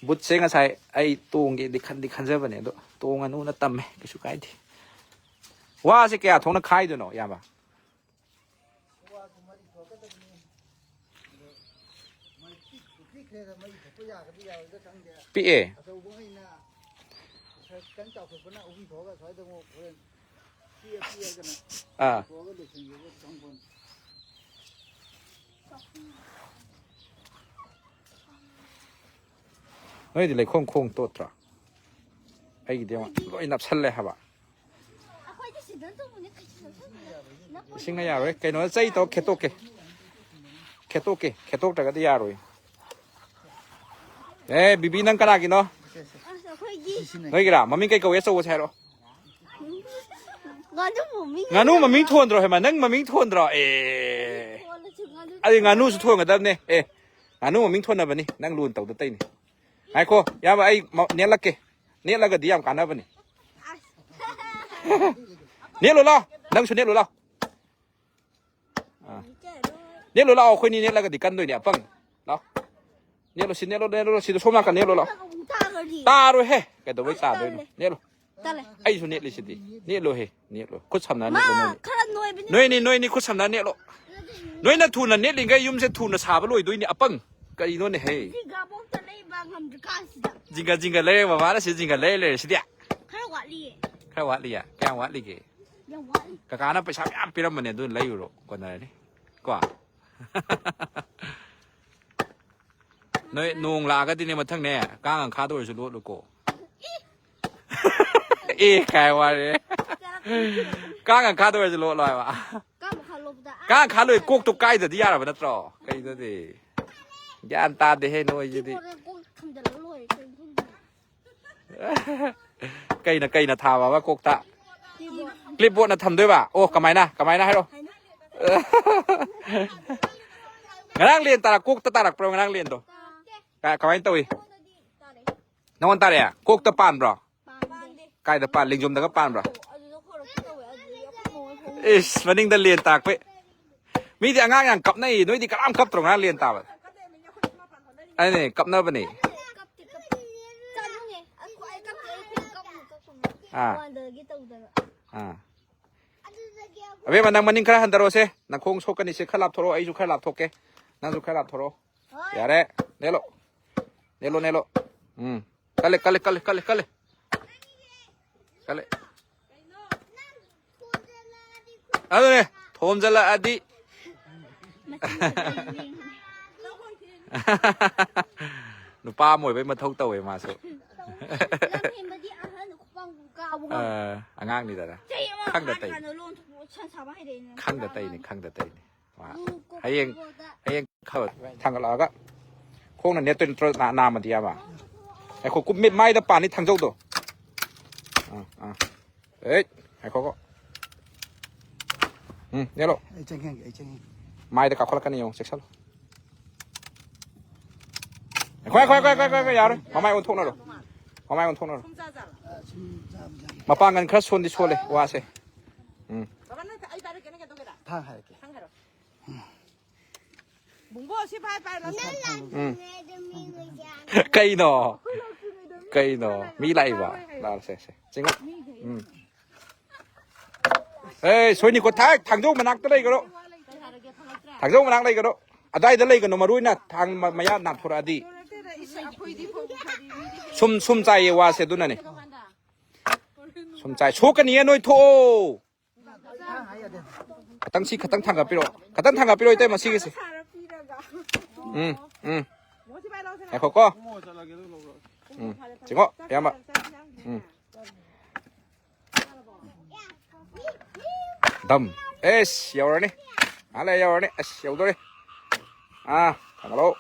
ꯕꯨꯠꯁꯦ ꯉꯁꯥꯏ ꯑꯩ ꯇꯣꯡꯒꯦꯗꯤ ꯈꯟꯗꯤ ꯈꯟꯖꯕꯅꯦ, ꯑꯗꯣ ꯇꯣꯡꯉꯅꯨꯅ ꯇꯝꯃꯦ, ꯀꯩꯁꯨ ꯀꯥꯏꯗꯦ꯫ ꯋꯥꯁꯦ ꯀꯌꯥ ꯊꯣꯛꯅ ꯈꯥꯏꯗꯣꯏꯅꯣ, ꯏꯌꯥꯝꯕ? ꯋꯥꯁꯨ ꯃꯔꯤ ꯊꯣꯛꯀꯗꯕꯅꯤ꯫ ꯑꯗꯣ ꯃꯩ ꯄꯤꯛ-, ꯄꯤꯛꯈ꯭ꯔꯦꯗ, ꯃꯩ ꯊꯣꯛꯄ ꯌꯥꯒꯗ꯭ꯔꯥ ꯌꯥꯔꯣꯏꯗ꯭ꯔꯥ ꯈꯪꯗꯦ꯫ ꯄꯤꯛꯑꯦ꯫ ꯑꯆꯧꯕ ꯃꯩꯅ ꯈꯔ ꯈꯤꯇꯪ ꯆꯥꯎꯊꯣꯛꯄꯅ ꯑꯍꯨꯝ ꯊꯣꯛꯑꯒ ꯁ꯭ꯋꯥꯏꯗ ꯑꯃꯨꯛ ꯍꯣꯔꯦꯟ ꯄꯤꯛꯑ ꯄꯤꯛꯑꯒꯅ ꯑꯥ꯫ ꯊꯣꯛꯑꯒ ꯂꯣꯏꯁꯤꯟꯈꯤꯕ ꯈꯪꯄꯣꯟꯇꯦ꯫ ꯅꯣꯏꯗꯤ ꯂꯩꯈꯣꯝ ꯈꯣꯡ ꯇꯣꯠꯇ꯭ꯔꯣ? ꯑꯩꯒꯤꯗꯤ ꯑꯃꯨꯛ ꯂꯣꯏ ꯅꯞꯁꯜꯂꯦ ꯍꯥꯏꯕ꯫ ꯑꯩꯈꯣꯏꯗꯤ ꯁꯤꯗ ꯇꯧꯕꯅꯦ, ꯀꯩꯁꯨ ꯅꯞꯁꯟꯗꯦ꯫ ꯏꯁꯤꯡꯅ ꯌꯥꯔꯣꯏ꯫ ꯀꯩꯅꯣꯗ ꯆꯩ ꯇꯧꯔ ꯈꯦꯠꯇꯣꯛꯀꯦ꯫ ꯈꯦꯠꯇꯣꯛꯀꯦ꯫ ꯈꯦꯠꯇꯣꯛꯇ꯭ꯔꯒꯗꯤ ꯌꯥꯔꯣꯏ꯫ ꯑꯦ, ꯕꯤꯕꯤ, ꯅꯪ ꯀꯅꯥꯒꯤꯅꯣ? ꯑꯁ, ꯑꯩꯈꯣꯏꯒꯤ꯫ ꯅꯣꯏꯒꯤꯔꯥ? ꯃꯃꯤꯡ ꯀꯩ ꯀꯧꯏ? ꯑꯆꯧꯕꯁꯦ ꯍꯥꯏꯔꯛꯑꯣ꯫ ꯉꯥꯅꯨ ꯃꯃꯤꯡ꯫ ꯉꯥꯅꯨ ꯃꯃꯤꯡ ꯊꯣꯟꯗ꯭ꯔꯣ ꯍꯦꯃ? ꯅꯪ ꯃꯃꯤꯡ ꯊꯣꯟꯗ꯭ꯔꯣ? ꯑꯦ꯫ ꯊꯣꯜꯂꯁꯨ ꯉꯥꯅꯨ ꯑꯩ ꯉꯥꯅꯨꯁꯨ ꯊꯣꯟꯒꯗꯕꯅꯦ꯫ ꯑꯦ꯫ ꯉꯥꯅꯨ ꯃꯃꯤꯡ ꯊꯣꯟꯅꯕꯅꯤ꯫ ꯅꯪ ꯂꯨꯅ ꯇꯧꯗ ꯇꯩꯅꯤ꯫ ꯉꯥꯏꯈꯣ, ꯏꯌꯥꯝꯕ, ꯑꯩ ꯃ-, ꯅꯦꯠꯂꯛꯀꯦ꯫ ꯅꯦꯠꯂꯒꯗꯤ ꯌꯥꯝ ꯀꯥꯟꯅꯕꯅꯤ꯫ ꯑꯁ꯫ ꯅꯦꯠꯂꯣ ꯂꯥꯎ꯫ ꯅꯪꯁꯨ ꯅꯦꯠꯂꯣ ꯂꯥꯎ꯫ ꯑꯥ꯫ ꯅꯦꯠꯂꯣ ꯂꯥꯎ꯫ ꯑꯩꯈꯣꯏꯅꯤ ꯅꯦꯠꯂꯒꯗꯤ ꯀꯟꯗꯣꯏꯅꯦ ꯑꯄꯪ꯫ ꯂꯥꯎ꯫ ꯅꯦꯠꯂꯣ ꯁꯤ, ꯅꯦꯠꯂꯣ, ꯅꯦꯠꯂꯣ ꯁꯤꯗ, ꯁꯣꯝ ꯅꯥꯀꯟ ꯅꯦꯠꯂꯣ ꯂꯥꯎ꯫ ꯇꯥꯔꯣꯏꯍꯦ꯫ ꯀꯩꯗꯧꯕꯩ ꯇꯥꯗꯣꯏꯅꯣ? ꯅꯦꯠꯂꯣ꯫ ꯇꯜꯂꯦ꯫ ꯑꯩꯁꯨ ꯅꯦꯠꯂꯤꯁꯤꯗꯤ꯫ ꯅꯦꯠꯂꯣꯍꯦ, ꯅꯦꯠꯂꯣ꯫ ꯈꯨꯠ ꯁꯝꯅ ꯃꯥ ꯅꯦꯠꯂꯣ ꯅꯣꯏꯅꯤ꯫ ꯈꯔ ꯅꯣꯏꯕꯅꯤ꯫ ꯅꯣꯏꯅꯤ, ꯅꯣꯏꯅꯤ ꯈꯨꯠ ꯁꯝꯅ ꯅꯦꯠꯂꯣ꯫ ꯅꯣꯏꯅ ꯊꯨꯅ ꯅꯦꯠꯂꯤꯉꯩ ꯌꯨꯝꯁꯦ ꯊꯨꯅ ꯁꯥꯕ ꯂꯣꯏꯗꯣꯏꯅꯤ ꯑꯄꯪ꯫ ꯀꯔꯤꯅꯣꯅꯦ ꯍꯦ? ꯖꯤꯡꯒꯥꯐꯧꯗ ꯂꯩꯕ ꯉꯝꯗ꯭ꯔꯀꯥꯟꯁꯤꯗ꯫ ꯖꯤꯡꯒ, ꯖꯤꯡꯒ ꯂꯩꯔꯦ, ꯕꯕꯥꯅ ꯁꯤ ꯖꯤꯡꯒ ꯂꯩꯔ ꯂꯩꯔꯦ ꯁꯤꯗꯤ꯫ ꯈꯔ ꯋꯥꯠꯂꯤꯌꯦ꯫ ꯈꯔ ꯋꯥꯠꯂꯤꯌꯦ? ꯀꯌꯥꯝ ꯋꯥꯠꯂꯤꯒꯦ? ꯌꯥꯝ ꯋꯥꯠꯂꯤ꯫ ꯀꯀꯥꯅ ꯄꯩꯁꯥ ꯃꯌꯥꯝ ꯄꯤꯔꯝꯕꯅꯦ, ꯑꯗꯨ ꯂꯩꯔꯨꯔꯣ, ꯀꯣꯟꯅꯔꯅꯤ꯫ ꯀꯣ? ꯅꯣꯏ ꯅꯣꯡ ꯂꯥꯛꯑꯒꯗꯤꯅꯦ ꯃꯊꯪꯅꯦ, ꯀꯥꯡ ꯃꯈꯥꯗ ꯑꯣꯏꯔꯁꯨ ꯂꯣꯠꯂꯨꯀꯣ꯫ ꯑꯦ ꯀꯥꯏ ꯋꯥꯔꯦ꯫ ꯀꯥꯡ ꯃꯈꯥꯗ ꯑꯣꯏꯔꯁꯨ ꯂꯣꯠꯂꯣ ꯍꯥꯏꯕ꯫ ꯀꯥꯡ ꯃꯈꯥ ꯂꯣꯠꯄꯗ ꯑꯥ ꯀꯥꯡ ꯃꯈꯥ ꯂꯣꯏ ꯀꯣꯛꯇꯣ ꯀꯥꯏꯗꯗꯤ ꯌꯥꯔꯕ ꯅꯠꯇ꯭ꯔꯣ? ꯀꯩꯗꯗꯤ? ꯒ꯭ꯌꯥꯟ ꯇꯥꯗꯦꯍꯦ ꯅꯣꯏꯁꯤꯗꯤ꯫ ꯀꯣꯛ ꯊꯝꯖꯤꯜꯂ ꯂꯣꯏꯔꯦ, ꯀꯩꯅꯣ ꯈꯪꯗꯦ꯫ ꯀꯩꯅ, ꯀꯩꯅ ꯊꯥꯕ ꯑꯃ ꯀꯣꯛꯇ? ꯀ꯭ꯂꯤꯞꯕꯣꯔꯗ꯫ ꯀ꯭ꯂꯤꯞꯕꯣꯔꯗꯅ ꯊꯝꯗꯣꯏꯕ? ꯑꯣ, ꯀꯃꯥꯏꯅ? ꯀꯃꯥꯏꯅ ꯍꯥꯏꯔꯣ? ꯍꯥꯏꯅ꯫ ꯉꯔꯥꯡ ꯂꯦꯟ ꯇꯥꯔꯛ-, ꯀꯣꯛꯇ ꯇꯥꯔꯛꯄ꯭ꯔꯣ ꯉꯔꯥꯡ ꯂꯦꯟꯗꯣ? ꯇꯥꯔꯛꯇꯦ꯫ ꯀ-, ꯀꯃꯥꯏꯅ ꯇꯧꯏ? ꯑꯩꯉꯣꯟꯗꯗꯤ ꯇꯥꯔꯛꯑꯦ꯫ ꯅꯪꯉꯣꯟ ꯇꯥꯔꯛꯑꯦ? ꯀꯣꯛꯇ ꯄꯥꯟꯕ꯭ꯔꯣ? ꯄꯥꯟꯗꯦ꯫ ꯀꯥꯏꯗ ꯄꯥꯟ? ꯂꯦꯡꯖꯨꯝꯗꯒ ꯄꯥꯟꯕ꯭ꯔꯣ? ꯑꯗꯨꯗ ꯍꯣꯔꯛꯀꯦ ꯇꯧꯋꯦ, ꯑꯗꯨꯗꯤ ꯑꯩꯈꯣꯏ ꯃꯥ ꯍꯣꯏ ꯍꯣꯔꯛꯑꯦ꯫ ꯏꯁ, ꯃꯅꯤꯡꯗ ꯂꯦꯟ ꯇꯥꯛꯄꯩ꯫ ꯃꯤꯗꯤ ꯑꯉꯥꯡ ꯌꯥꯝ ꯀꯞꯅꯩ, ꯅꯣꯏꯗꯤ ꯀꯅꯥꯝ ꯀꯞꯇ꯭ꯔꯣ ꯉꯔꯥꯡ ꯂꯦꯟ ꯇꯥꯕꯗ? ꯑꯗꯨꯅꯦ, ꯀꯞꯅꯕꯅꯦ꯫ ꯀꯞꯇꯦ, ꯀꯞꯇꯦ꯫ ꯆꯠꯂꯨꯅꯦ꯫ ꯑꯩꯈꯣꯏ, ꯑꯩ ꯀꯞꯇꯦ, ꯑꯩ ꯀꯞꯅꯨ, ꯀꯞꯅꯨ꯫ ꯑꯥ꯫ ꯋꯥꯟꯗꯒꯤ ꯇꯧꯗꯅ꯫ ꯑꯥ꯫ ꯑꯗꯨꯗꯒꯤ ꯑꯩꯈꯣꯏ ꯑꯕꯦꯝꯃ, ꯅꯪ ꯃꯅꯤꯡ ꯈꯔ ꯍꯟꯊꯔꯛꯑꯣꯁꯦ, ꯅꯈꯣꯡ ꯁꯣꯛꯀꯅꯤꯁꯦ, ꯈꯔ ꯂꯥꯞꯊꯣꯔꯛꯑꯣ, ꯑꯩꯁꯨ ꯈꯔ ꯂꯥꯞꯊꯣꯛꯀꯦ, ꯅꯪꯁꯨ ꯈꯔ ꯂꯥꯞꯊꯣꯔꯛꯑꯣ꯫ ꯍꯣꯏ꯫ ꯌꯥꯔꯦ, ꯅꯦꯠꯂꯣ, ꯅꯦꯠꯂꯣ, ꯅꯦꯠꯂꯣ꯫ ꯎꯝ, ꯀꯜꯂꯦ, ꯀꯜꯂꯦ, ꯀꯜꯂꯦ, ꯀꯜꯂꯦ, ꯀꯜꯂꯦ꯫ ꯀꯜꯂꯦ꯫ ꯑꯗꯨꯅꯦ, ꯊꯣꯝꯖꯜꯂꯛꯑꯗꯤ꯫ ꯅꯨꯄꯥ ꯑꯃ ꯑꯣꯏꯕꯩ ꯃꯊꯧ ꯇꯧꯋꯦ ꯃꯥꯁꯨ꯫ ꯂꯝ ꯍꯦꯟꯕꯗꯤ ꯑꯍꯟ ꯈꯨꯄꯥꯡ ꯀꯥꯎꯕ ꯑ, ꯉꯝ-, ꯑꯉꯥꯡꯅꯤꯗꯅ꯫ ꯆꯍꯤ ꯑꯃ ꯈꯪꯗ ꯐꯥꯅ ꯇꯩ꯫ ꯐꯥꯅ ꯂꯣꯟ ꯊꯣꯛꯄ ꯁꯟ ꯁꯥꯕ ꯍꯩꯔꯛꯏꯅꯦ꯫ ꯈꯪꯗ ꯇꯩꯅꯤ, ꯈꯪꯗ ꯇꯩꯅꯤ꯫ ꯃꯥ ꯎꯝ, ꯀꯣꯛ ꯍꯌꯦꯡ, ꯐꯨꯠꯕꯣꯜꯗ꯫ ꯍꯌꯦꯡ ꯈꯔ ꯊꯥꯡꯒꯠꯂꯛꯑꯒ ꯈꯣꯡꯅ ꯅꯦꯠꯇꯣꯏ ꯅꯠꯇ꯭ꯔꯣ? ꯅꯥ-, ꯅꯥꯝꯃꯗꯤ ꯌꯥꯝꯕ꯫ ꯉꯥꯏꯈꯣ, ꯀꯨꯞ-, ꯃꯤꯠ ꯃꯥꯏꯗ ꯄꯥꯟꯅꯤ ꯊꯥꯡꯖꯧꯗꯣ꯫ ꯑꯥ, ꯑꯥ꯫ ꯑꯦ, ꯉꯥꯏꯈꯣꯀꯣ꯫ ꯎꯝ, ꯅꯦꯠꯂꯣ꯫ ꯑꯩ ꯆꯪꯉꯦ, ꯑꯩ ꯆꯪꯉꯦ꯫ ꯃꯥꯏꯗ ꯀꯥꯈꯠꯂꯛꯀꯅꯤ ꯌꯦꯡꯉꯣ, ꯆꯦꯛꯁꯜꯂꯣ꯫ ꯉꯥꯏꯈꯣ, ꯉꯥꯏꯈꯣ, ꯉꯥꯏꯈꯣ, ꯉꯥꯏꯈꯣ, ꯉꯥꯏꯈꯣ, ꯌꯥꯔꯣꯏ꯫ ꯃꯃꯥꯏ ꯑꯣꯟꯊꯣꯛꯅꯔꯣ꯫ ꯃꯃꯥꯏ ꯑꯣꯟꯊꯣꯛꯅꯔꯣ꯫ ꯁꯨꯝ ꯆꯥꯕ ꯆꯥꯕ꯫ ꯃꯄꯥꯡꯒꯜ ꯈꯔ ꯁꯣꯟꯗꯤ ꯁꯣꯜꯂꯦ, ꯋꯥꯁꯦ꯫ ꯎꯝ꯫ ꯕꯕꯥ, ꯅꯪ, ꯑꯩ ꯄꯥꯏꯔꯛꯀꯦ, ꯅꯪ ꯀꯩꯗꯧꯒꯦꯔꯥ? ꯊꯥꯡ ꯍꯥꯏꯔꯛꯀꯦ꯫ ꯊꯥꯡ ꯍꯥꯏꯔꯣ꯫ ꯕꯨꯡꯕꯣ, ꯁꯤ ꯄꯥꯏ, ꯄꯥꯏ, ꯂꯥꯎ꯫ ꯎꯝ꯫ ꯀꯩꯅꯣ? ꯀꯩꯅꯣ? ꯃꯤ ꯂꯥꯛꯏꯕ? ꯂꯥꯛꯑꯣ, ꯁꯦ, ꯁꯦ꯫ ꯆꯤꯡꯉꯣ꯫ ꯎꯝ꯫ ꯑꯦ, ꯁꯣꯏꯅꯤꯀꯣ, ꯊꯥꯡ-, ꯊꯥꯡꯖꯧ ꯃꯅꯥꯛꯇ ꯂꯩꯒꯅꯣ꯫ ꯊꯥꯡꯖꯧ ꯃꯅꯥꯛ ꯂꯩꯒꯅꯣ꯫ ꯑꯗꯥꯏꯗ ꯂꯩꯒꯅꯣ, ꯃꯔꯨ ꯑꯣꯏꯅ ꯊꯥꯡ ꯃ-, ꯃꯌꯥ ꯅꯥꯟꯊꯣꯔꯛꯑꯗꯤ꯫ ꯁꯨꯝ, ꯁꯨꯝ ꯆꯥꯏꯌꯦ ꯋꯥꯁꯦ, ꯑꯗꯨꯅꯅꯦ꯫ ꯁꯨꯝ ꯆꯥꯏ꯫ ꯁꯣꯛꯀꯅꯤꯌꯦ, ꯅꯣꯏ ꯊꯣꯛꯑꯣ꯫ ꯈꯇꯪ, ꯁꯤ ꯈꯇꯪ ꯊꯥꯡꯒꯠꯄꯤꯔꯛꯑꯣ꯫ ꯈꯇꯪ ꯊꯥꯡꯒꯠꯄꯤꯔꯛꯑꯣ, ꯏꯇꯩꯃ, ꯁꯤꯒꯤꯁꯦ꯫ ꯎꯝ, ꯎꯝ꯫ ꯉꯥꯏꯈꯣꯀꯣ꯫ ꯎꯝ, ꯆꯤꯡꯉꯣ, ꯏꯌꯥꯝꯕ꯫ ꯎꯝ꯫ ꯗꯝ꯫ ꯑꯦꯁ, ꯌꯧꯔꯅꯤ꯫ ꯉꯥꯏꯍꯥꯛ ꯂꯩꯔ ꯌꯧꯔꯅꯤ꯫ ꯑꯁ, ꯌꯧꯗꯣꯔꯦ꯫ ꯑꯥ, ꯊꯥꯡꯒꯠꯂꯣ꯫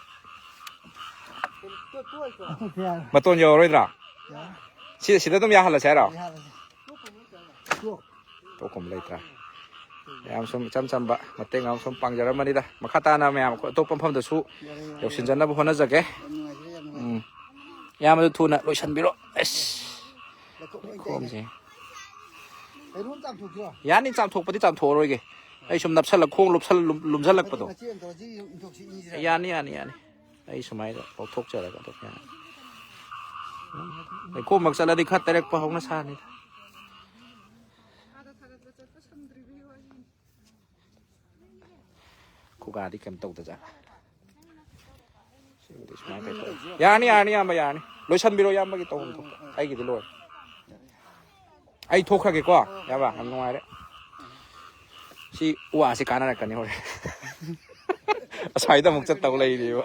ꯃꯇꯣꯟ ꯌꯧꯔꯔꯣꯏꯗ꯭ꯔꯥ? ꯁꯤ, ꯁꯤꯗ ꯑꯗꯨꯝ ꯌꯥꯍꯜꯂꯁꯦ ꯍꯥꯏꯔꯣ? ꯇꯣꯛꯐꯝ ꯂꯩꯇ꯭ꯔꯥ? ꯌꯥꯝ ꯁꯨꯝ ꯏꯆꯝ ꯆꯝꯕ ꯃꯇꯦꯡ ꯑꯃ ꯁꯨꯝ ꯄꯥꯡꯖꯔꯝꯕꯅꯤꯗ꯫ ꯃꯈꯥ ꯇꯥꯅ ꯃꯌꯥꯝ ꯑꯩꯈꯣꯏ ꯑꯇꯣꯞꯄ ꯃꯐꯝꯗꯁꯨ ꯌꯧꯁꯤꯟꯖꯅꯕ ꯍꯣꯠꯅꯖꯒꯦ꯫ ꯎꯝ꯫ ꯏꯌꯥꯝꯕꯗꯨ ꯊꯨꯅ ꯂꯣꯏꯁꯤꯟꯕꯤꯔꯣ꯫ ꯑꯁ꯫ ꯈꯣꯡꯁꯦ꯫ ꯌꯥꯅꯤ, ꯆꯥꯝꯊꯣꯛꯄꯗꯤ ꯆꯥꯝꯊꯣꯛꯑꯔꯣꯏꯒꯦ꯫ ꯑꯩ ꯁꯨꯝ ꯅꯞꯁꯜꯂ ꯈꯣꯡ ꯂꯨꯞꯁꯜ-, ꯂꯨꯝ-, ꯂꯨꯝꯁꯜꯂꯛꯄꯗꯣ꯫ ꯌꯥꯅꯤ, ꯌꯥꯅꯤ, ꯌꯥꯅꯤ꯫ ꯑꯩ ꯁꯨꯃꯥꯏꯅ ꯂꯧꯊꯣꯛꯆꯔꯒ ꯑꯗꯨꯝ ꯌꯥꯅꯤ꯫ ꯂꯩꯈꯣꯝꯃꯛ ꯆꯠꯂꯗꯤ ꯈꯔ ꯇꯩꯔꯛꯄ ꯍꯧꯅ ꯁꯥꯅꯤꯗ꯫ ꯈꯨꯒꯥꯗꯤ ꯀꯩꯝ ꯇꯧꯗꯖꯥꯠꯂ? ꯁꯤꯕꯨꯗꯤ ꯁꯨꯃꯥꯏꯅ ꯀꯩ ꯇꯧ-, ꯌꯥꯔꯅꯤ, ꯌꯥꯔꯅꯤ, ꯏꯌꯥꯝꯕ, ꯌꯥꯔꯅꯤ꯫ ꯂꯣꯏꯁꯟꯕꯤꯔꯣ, ꯏꯌꯥꯝꯕꯒꯤ ꯇꯧꯐꯝ ꯊꯣꯛꯄ꯫ ꯑꯩꯒꯤꯗꯤ ꯂꯣꯏꯔꯦ꯫ ꯑꯩ ꯊꯣꯛꯈ꯭ꯔꯒꯦꯀꯣ, ꯏꯌꯥꯝꯕ, ꯌꯥꯝ ꯅꯨꯡꯉꯥꯏꯔꯦ꯫ ꯁꯤ ꯋꯥꯁꯤ ꯀꯥꯟꯅꯔꯛꯀꯅꯤ ꯍꯣꯔꯦꯟ꯫ ꯑꯁ꯭ꯋꯥꯏꯗ ꯑꯃꯨꯛ ꯆꯠꯇꯧ ꯂꯩꯔꯤꯕ꯫